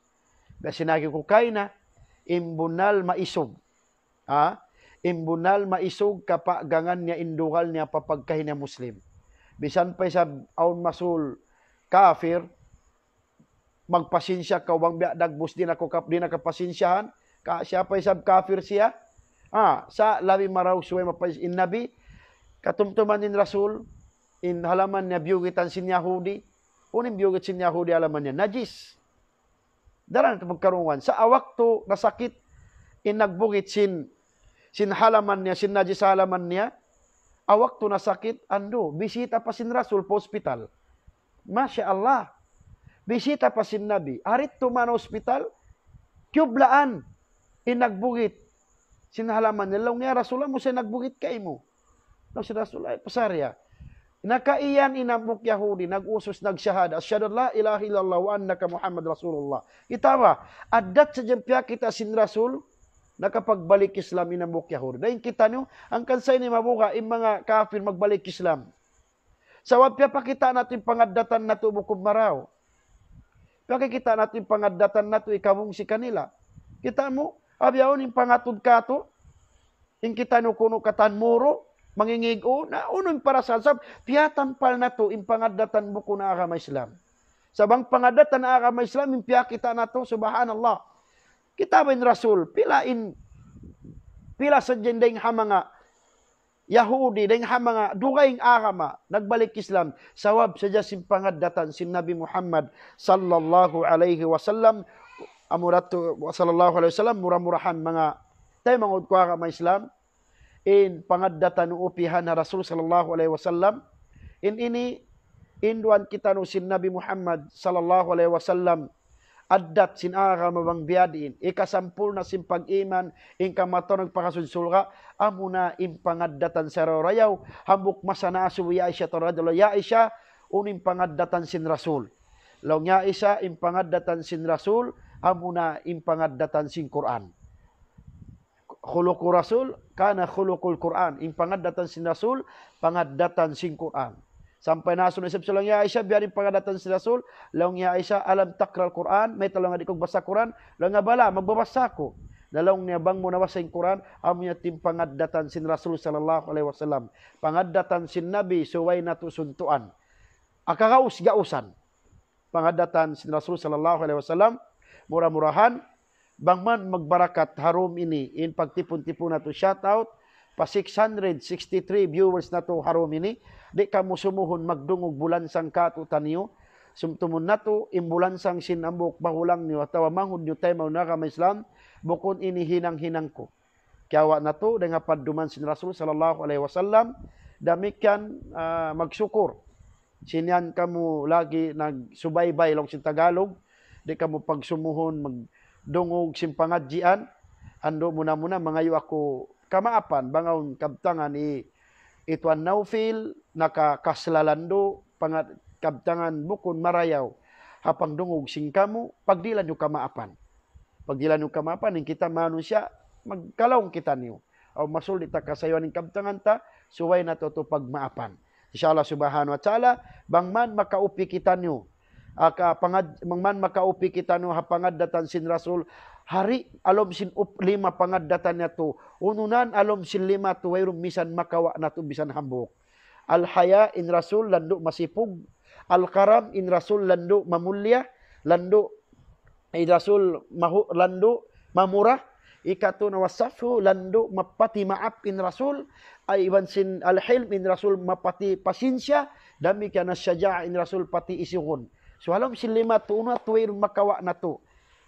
Biya' sin agi ku kaina, in bunnal maisug. Ha? In bunnal maisug kapagangan niya in dugal niya pa pagkahi niya Muslim. Bisan pa isab awn masul kafir, magpasensya kaw bang biya' dagbus di' na kaw kap-, di' na kapasensyaan, ka-, siya pa isab kafir siya. Ah, sa' labi marayaw subay mapais in Nabi, katumtuman in Rasul, in halaman niya biyugitan sin Yahudi, unu in biyugit sin Yahudi halaman niya, najis. Daran ka pagkarungugan. Sa' waktu nasakit, in nagbugit sin, sin halaman niya, sin najis halaman niya, waktu nasakit, andu', bisita pa sin Rasul pa hospital. Masha Allah. Bisita pa sin Nabi. Ari tuman hospital, kiyublaan in nagbugit sin halaman niya. Laung niya, "Rasul, amu sa in nagbugit kaymu?" Laung sin Rasul, "Ay, pasariya. Nakaiyan in hambuuk Yahudi, nag-usus, nagshahada, 'Ashhadu an la ilaha illallah wa annaka Muhammad Rasulullah.'" Kita' ba, addat sadja in piyakita' sin Rasul, nakapagbalik Islam in hambuuk Yahudi. Dayn kitaniyu, hangkan sa ini mabuga' in manga kafir magbalik Islam. Sabab piyapakita' natu' in pangaddatan natu' bukun marayaw. Piyakikita' natu' in pangaddatan natu' ikabungsi kanila. Kita' mu, bihaun in pangatud katu', in kitaniyu kunu' katan muru, mangingig, o, na, unu in parasal, sabab piyatampal natu' in pangaddatan bukun agama Islam. Sabab bang pangaddatan agama Islam, in piyakita' natu', subhanallah. Kita' ba in Rasul, pila in, pila sadja in dayn ha manga Yahudi, dayn ha manga dugaing agama, nagbalik Islam, sabab sadja sin pangaddatan sin Nabi Muhammad sallallahu alayhi wasallam, amura tu, sallallahu alayhi wasallam, mura-murahan manga taymanghud ku agama Islam, in pangaddatan upihan ha Rasul sallallahu alayhi wasallam, in ini, in duun kitaniyu sin Nabi Muhammad sallallahu alayhi wasallam, addat sin agama bang biyadiin, ikasampurna' sin pag-iman, in kamatauran pagkasud surga', amuna in pangaddatan sarayaw-rayaw, hambuuk masa naasubu hi Aisha radiyallahu, "Ya Aisha, unu in pangaddatan sin Rasul?" Laung hi Aisha, in pangaddatan sin Rasul, amuna in pangaddatan sin Qur'an. Khuluqu Rasul, kana khuluqul Qur'an. In pangaddatan sin Rasul, pangaddatan sin Qur'an. Sampay na asubu isab siya laung, "Ya Aisha, biya' diin in pangaddatan sin Rasul?" Laung niya, "Ya Aisha, alam taqra al-Qur'an? Mayta' laung di' kaw magbasa Qur'an?" Laung niya, "Bala, magbabasa aku." Na laung niya, "Bang mu nabasa in Qur'an, amu yan in pangaddatan sin Rasul sallallahu alayhi wasallam. Pangaddatan sin Nabi, subay natu' suntuan." Akagaus-gausan. Pangaddatan sin Rasul sallallahu alayhi wasallam, mura-murahan, bang man magbarakat ha dum ini, in pagtipun-tipun natu', shout out, pa six hundred sixty-three viewers natu' ha dum ini, di' kamu sumuhun magdungug bulansang kātu'niyu, sumtumun natu', in bulansang sin hambuuk mahulang niyu, atawa manghud niyu taymanghud ha agama Islam, bukun ini hinang-hinang ku. Kiyawa' natu', dayn ha padduman sin Rasul sallallahu alayhi wasallam, damikkiyan, ah, magsukur. Sin yan kamu lagi' nagsubaybay laung sin Tagalog, di' kamu pagsumuhun magdungug sin pangadjian, andu' muna-muna mangayu' aku kamaapan, bang awn kabtangan hi, hi Tuan Naufil, nakakasla landu', panga-, kabtangan bukun marayaw, ha pangdungug sin kamu, pagdihilan niyu kamaapan. Pagdihilan niyu kamaapan, in kita manusiya', magkalaung kitaniyu. Aw masul di' ta kasayuan in kabtangan ta, subay natu' pagmaapan. Insya Allah subhanahu wa ta'ala, bang man makaupi kitaniyu, aka pangad-, bang man makaupi kitaniyu ha pangaddatan sin Rasul, ha di' ha lawm sin up-, lima pangaddatan yadtu, unu na in ha lawm sin lima yadtu, wayruun misan makawa' natu' bisan hambuuk. Al-haya in Rasul landu' masipug, al-karam in Rasul landu' mamulliya, landu' in Rasul mahu-, landu' mamura, ikatu na was-safhu landu' mapati maap in Rasul, ay iban sin al-hilm in Rasul mapati pasinsiya, damikkiyan as-shaja'a in Rasul pati isigun. So, ha lawm sin lima yadtu, unu yadtu wayruun makawa' natu'.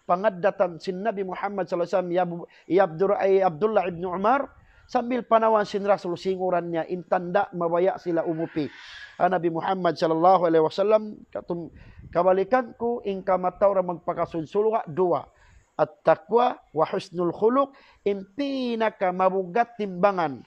Pangaddatan sin Nabi Muhammad sallallahu alayhi wasallam, hi Abu-, hi Abdur-, hi Abdullah ibn Umar, sambil panawan sin Rasul sin uran niya, in tanda' mabaya' sila umupi ha Nabi Muhammad sallallahu alayhi wasallam, katum-, kabalikan ku, in kamatauran magpakasulsul ha duwa, at-taqwa wa husnul khuluq, in pinakamabugat timbangan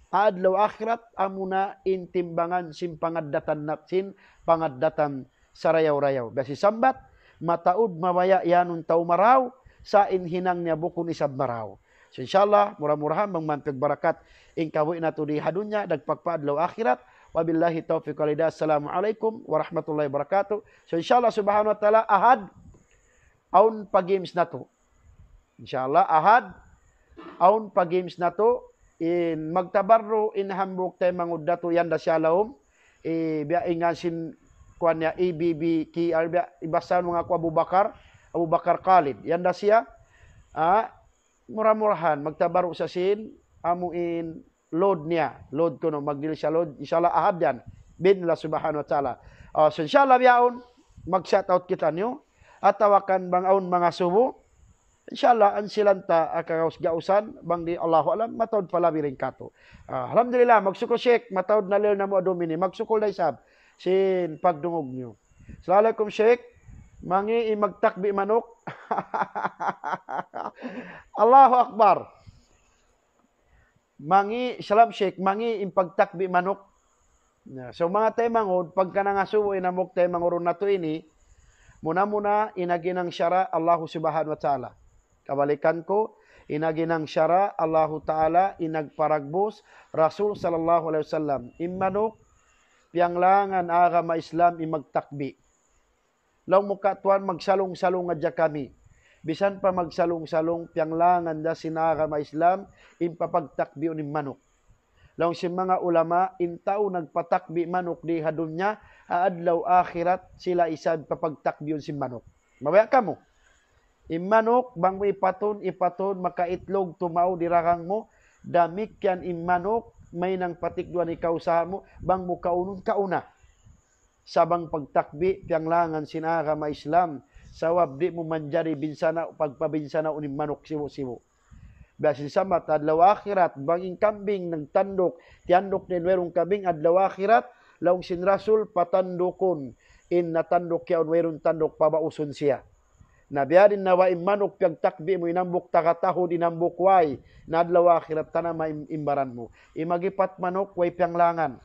ha adlaw akhirat, amuna in timbangan sin pangaddatan nat-, sin pangaddatan sarayaw-rayaw. Biya' sin sambat, mataud mabaya' yan in tau marayaw, sa' in hinang niya bukun isab marayaw. So, insya Allah, mura-murahan bang man piyagbarakat in kabuhi' natu' di ha dunya, dagpak pa adlaw akhirat. Wabillahi tawfiq wal hidayah. Assalamu alaykum warahmatullahi wabarakatuh. So, insya Allah subhanahu wa ta'ala, Ahad, awn pa games natu'. Insya Allah, Ahad, awn pa games natu', in magtabarru' in hambuuk taymanghud natu' yan da siya ha lawm, i, biya' in ngan sin kuwan niya, A B B K R, biya' ibasahan mu nga aku Abu Bakar, Abu Bakar Khalid, yan da siya, ah, mura-murahan, magtabarru' sa sin, amu in load niya, load kunu', magdihil siya load, insya Allah Ahad yan, bi'idhnillah subhanahu wa ta'ala. Ah, so insya Allah bihaun, mag-shout out kitaniyu, atawa kan bang awn mangasubu, insya Allah, ansilan ta ha kagaus-gausan, bang di' Allahu a'lam, mataud pa labi dayn kātu'. Ah, alhamdulillah, magsukul Sheikh, mataud na lil namu' adum ini, magsukul da isab sin pagdungug niyu. Assalamu alaykum Sheikh, mangi' in magtakbi' manuk. Allahu Akbar. Mangi', salam Sheikh, mangi' in pagtakbi' manuk. Na, so, manga taymanghud, pagka nangasubu in hambuuk taymanghud natu' ini, muna-muna in naghinang sara' Allahu Subhanahu wa Ta'ala. Kabalikan ku, in naghinang sara' Allahu Ta'ala, in nagparagbus, Rasul sallallahu alayhi wasallam. In manuk, piyanglangan agama Islam in magtakbi'. Laung mu ka, "Tuwan, magsalung-salung hadja kami." Bisan pa magsalung-salung, piyanglangan da sin agama Islam in papagtakbiun in manuk. Laung sin manga ulama, in tau nagpatakbi manuk di ha dunya, ha adlaw akhirat, sila isab papagtakbiun sin manuk. Mabaya' kamu. In manuk, bang mu ipatun, ipatun, makaitlug, tumaud in dagang mu, damikkiyan in manuk, mahinang patikduan in kausaha mu, bang mu kaunun, kauna. Sa' bang pagtakbi', piyanglangan sin agama Islam. Sabab di' mu manjari binsana', pagpabinsana' in manuk sibu'-sibu'. Biya' sin sambat adlaw akhirat, bang in kambing nagtanduk, tiyanduk da in wayruun kambing adlaw akhirat, laung sin Rasul, patandukun, in natanduk yaun wayruun tanduk, pabausun siya. Na biya' diin na wa in manuk piyagtakbi' mu in hambuuk taga tahud, in hambuuk way, na adlaw akhirat tanama in, in baran mu. In magipat manuk, way piyanglangan.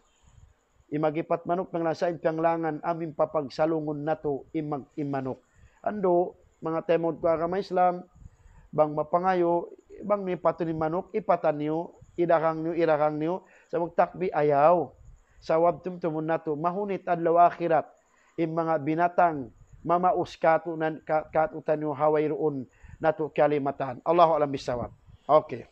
In magipat manuk, piyanglangan sa' in piyanglangan, amu in papagsalungun natu', in mag-, in manuk. Andu', manga taymanghud ku agama Islam, bang mapangayu', bang niyu ipatun in manuk, ipatan niyu, idagang niyu, idagang niyu, sa' magtakbi' ayaw. Sabab tumtumun natu', mahunit adlaw akhirat in manga binatang mamaus katu-, nan-, ka-, katu'taniyu ha wayruun natu' kalimatan. Allahu a'lam bissawab. Okay.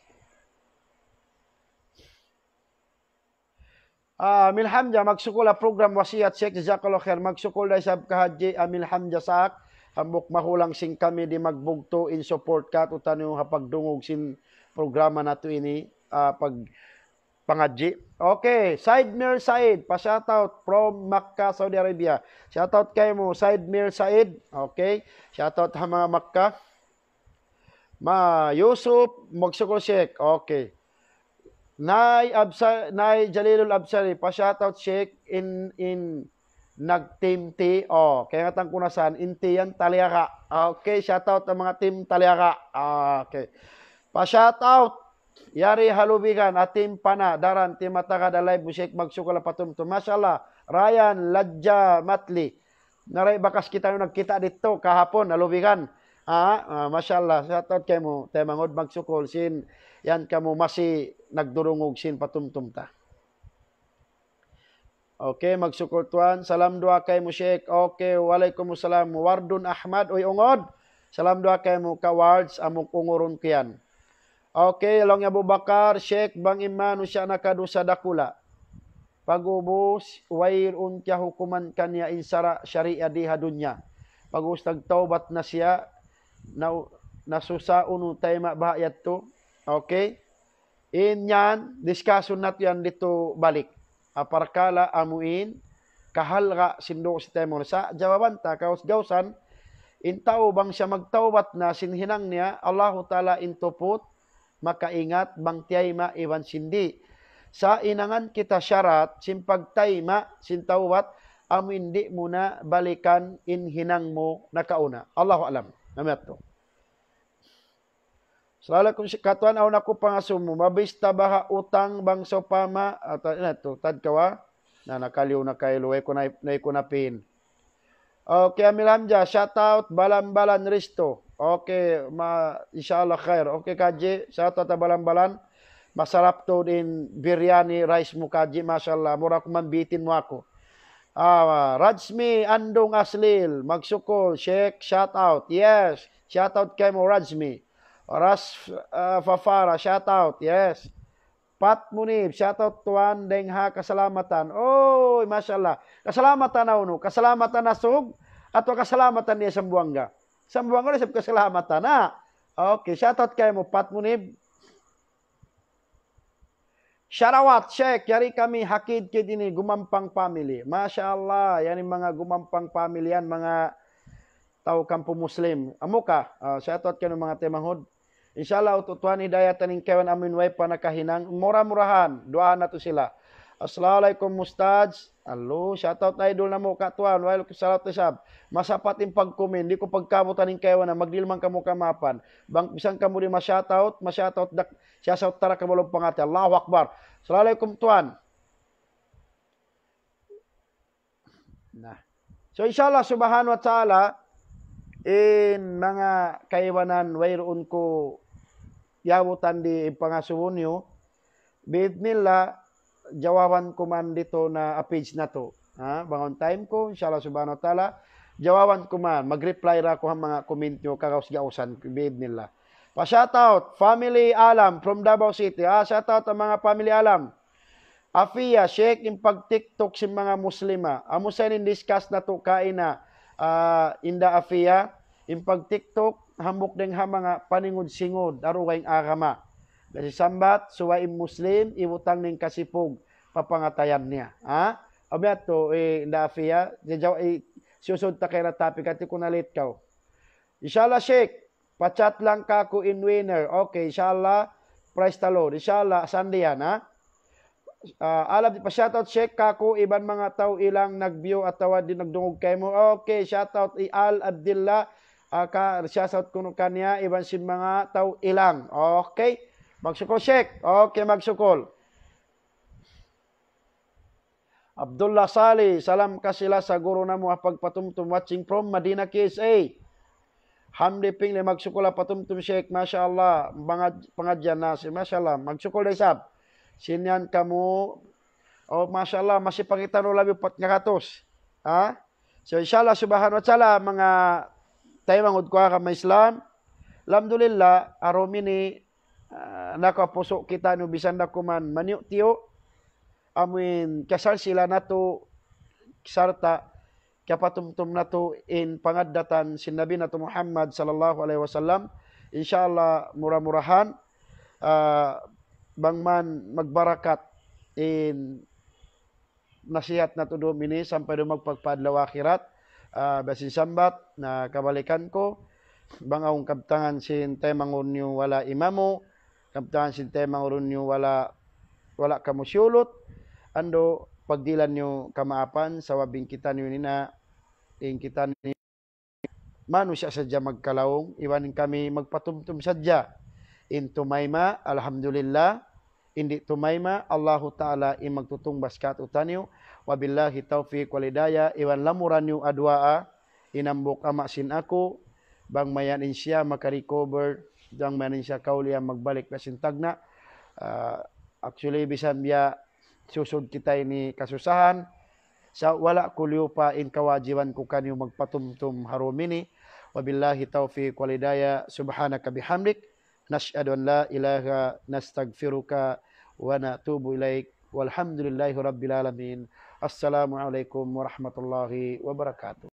Ah, Amil Hamja, magsukul ha program Wasiat Sheikh, jazakallah khair. Magsukul da isab ka Haji Amil Hamja Saak, hambuuk mahulang sin kami di' magbugtu' in support katu'taniyu ha pagdungug sin programa natu' ini, ah, pag-, pangadji'. Okay, Said Mir Said, pa shoutout from Makkah, Saudi Arabia. Shoutout kaymu, Said Mir Said. Okay, shoutout ha manga Makkah. Ma Yusuf, magsukul Sheikh. Okay. Nay Absa-, Nay Jalilul Absari, pa shoutout Sheikh in, in nag-team T. Oh, kaingatan ku na san, in T yan, Taliaga. Okay, shoutout ha manga team Taliaga. Okay. Pa shoutout, yari ha Lubigan, ha team Pana, daran, team Matagad, ha live mu Sheikh, magsukul ha patumtum. Masha Allah, Ryan Ladja Matli. Naray bakas kita nagkita' didtu kahapun, ha Lubigan. Ah, ah, masha Allah. Shoutout kaymu, taymanghud magsukul sin, yan kamu masi nagdurungug sin patumtum ta. Okay, magsukul tuwan. Salam duwaa kaymu, Sheikh. Okay, walaykumussalam. Wardun Ahmad, uy, ungud. Salam duwaa kaymu, ka Wards, amuk ungurun ku yan. Okay, laung hi Abu Bakar, Sheikh, bang in manusiya' nakadusa dakula'. Pag'ubus, wayruun kiyahukuman kaniya in sara', sharia di ha dunya. Pag'ubus nagtawbat na siya, na, nasusa unu tayma' baha' yadtu. Okay? In yan, discussion natu' yan didtu balik. Ha parakala' amu in, kahalga' sin dugu' sin taymanghud. Sa' jawaban ta, kaus-gausan, in tau bang siya magtawbat na sin hinang niya, Allahu Ta'ala in tuput, makaingat bang tiyayma' iban sin di'. Sa' hinangan kita sharat, sin pagtayma', sin tawbat, amu in di' mu na balikan in hinang mu nakauna. Allahu a'lam. Amu yadtu. Assalamualaikum, katuan, awn aku pangasubu, mabista baha' utang bang sawpama, ata, na tu, tad kawa, na nakaliw na kailu, way ku na, way ku na pin. Okay, Amil Hamja, shout out, Balan-Balan Risto. Okay, ma, inshallah khair. Okay, Kaji, shout out ha Balan-Balan. Masarap tuud in biryani rice mu, Kaji, mashallah. Mura ku man bitin mu aku. Ah, Rajmi Andung Aslil, magsukul, Sheikh, shout out. Yes, shout out kaymu, Rajmi. Ras, ah, Fafara, shout out. Yes. Pat Munib, shout out tuwan, dayng ha kasalamatan. Oy, mashallah. Kasalamatan na unu? Kasalamatan na sug? Atawa kasalamatan niya Sambuwanga? Sambuwanga na isab kasalamatan na. Okay, shout out kaymu, Pat Munib. Sharawat, Sheikh, yari kami ha Kidkid ini, Gumampang family. Masha Allah, yan in manga Gumampang family yan, manga tau kampu Muslim. Amu ka, ah, shout out kaniyu manga taymanghud. Inshallah, utu-, tuwan hidayatan in kaibanan amu in way pa nakahinang. Mura-murahan, duwaahan natu' sila. Assalamualaikum, Ustadz. Hello, shout out idol namu' ka tuwan. Wa alaykum salam isab. Masapat in pagkumin, di' ku pagkabutan in kaibanan, magdihil man kamu kamaapan. Bang, bisan kamu di' ma-shout out, ma-shout out da, siya sa utara kabalong pangati. Allahu Akbar. Assalamualaikum, tuwan. Na. So, inshallah subhanahu wa ta'ala, in manga kaibanan wayruun ku yabutan di in pangasubu niyu, bi'idhnillah, jawaban ku man didtu na ha page natu'. Ha, bang awn time ku, inshallah subhanahu wa ta'ala, jawaban ku man, mag-reply ra aku ha manga comment niyu, kagaus-gausan, bi'idhnillah. Pa shout out, Family Alam from Davao City. Ah, shout out ha manga Family Alam. Afiya, Sheikh, in pag-TikTok sin manga Muslima. Amu sa in discuss natu' kaina, ah, Inda Afiya, in pag-TikTok, hambuuk dayng ha manga paningud-singud, ha dugaing agama. Kasi sambat, subay in Muslim, hibutang in kasipug, pa pangatayan niya. Ha? Amu yadtu, eh, Inda Afiya, jajaw, eh, susud ta kayna topic, hati ku na-late kaw. Inshallah, Sheikh, pa-chat lang kaku' in winner. Okay, inshallah. Praise the Lord. Inshallah, Sunday yan, ha? Ah, Alab, pa-shoutout, Sheikh, kaku' iban manga tau ilang nag-view atawa di' nagdungug kaymu. Okay, shoutout hi Al Abdillah. Ah, ka, shoutout kunu' kaniya iban sin manga tau ilang. Okay. Magsukul, Sheikh. Okay, magsukul. Abdullah Salih, salam kasi-lasa guru namu' ha pagpatumtum, watching from Madina, K S A. Hamdi Pingle, magsukul ha patumtum, Sheikh, masha Allah, pangad-, pangadjian nasi', masha Allah, magsukul da isab. Sin yan kamu, O, masha Allah, masi pa kitaniyu labi upat ngagatus. Ha? So, insha Allah subhanahu wa ta'ala, manga taymanghud ku ha agama Islam, alhamdulillah, ha dum ini, ah, nakapusu' kitaniyu bisan da kuman maniyu'-tiyu', amuin kasalsila natu' sarta' kapatumtum natu' in pangaddatan sin Nabi natu' Muhammad sallallahu alayhi wasallam. Insha Allah, mura-murahan, ah, bang man magbarakat in nasihat natu' dum ini sampay dum magpagpa adlaw akhirat. Ah, biya' sin sambat na kabalikan ku, bang awn kabtangan sin taymanghud niyu wala' imamu, kabtangan sin taymanghud niyu wala', wala' kamu siyulut, andu' pagdihilan niyu kamaapan, sabab in kitaniyu ini na, in kitaniyu manusiya' sadja magkalaung, iban kami magpatumtum sadja. In tumayma', alhamdulillah. In di' tumayma', Allahu Ta'ala in magtutungbas kātu'niyu. Wabillahi tawfiq wal hidayah, iban lamuran niyu ha duwaa, in hambuuk ama' sin aku, bang mayan in siya makarecover, bang mayan in siya kaulian magbalik pa sin tagna'. Ah, actually, bisan biya' susud kita ini kasusahan, sa' wala' ku liyupa in kawajiban ku kaniyu magpatumtum ha dum ini. Wabillahi tawfiq wal hidayah. Subhanaka bihamdik. Nashhadu an la ilaha nastaghfiruka wa natubu ilaik. Walhamdulillahi rabbil alamin. Assalamu alaykum warahmatullahi wabarakatuh.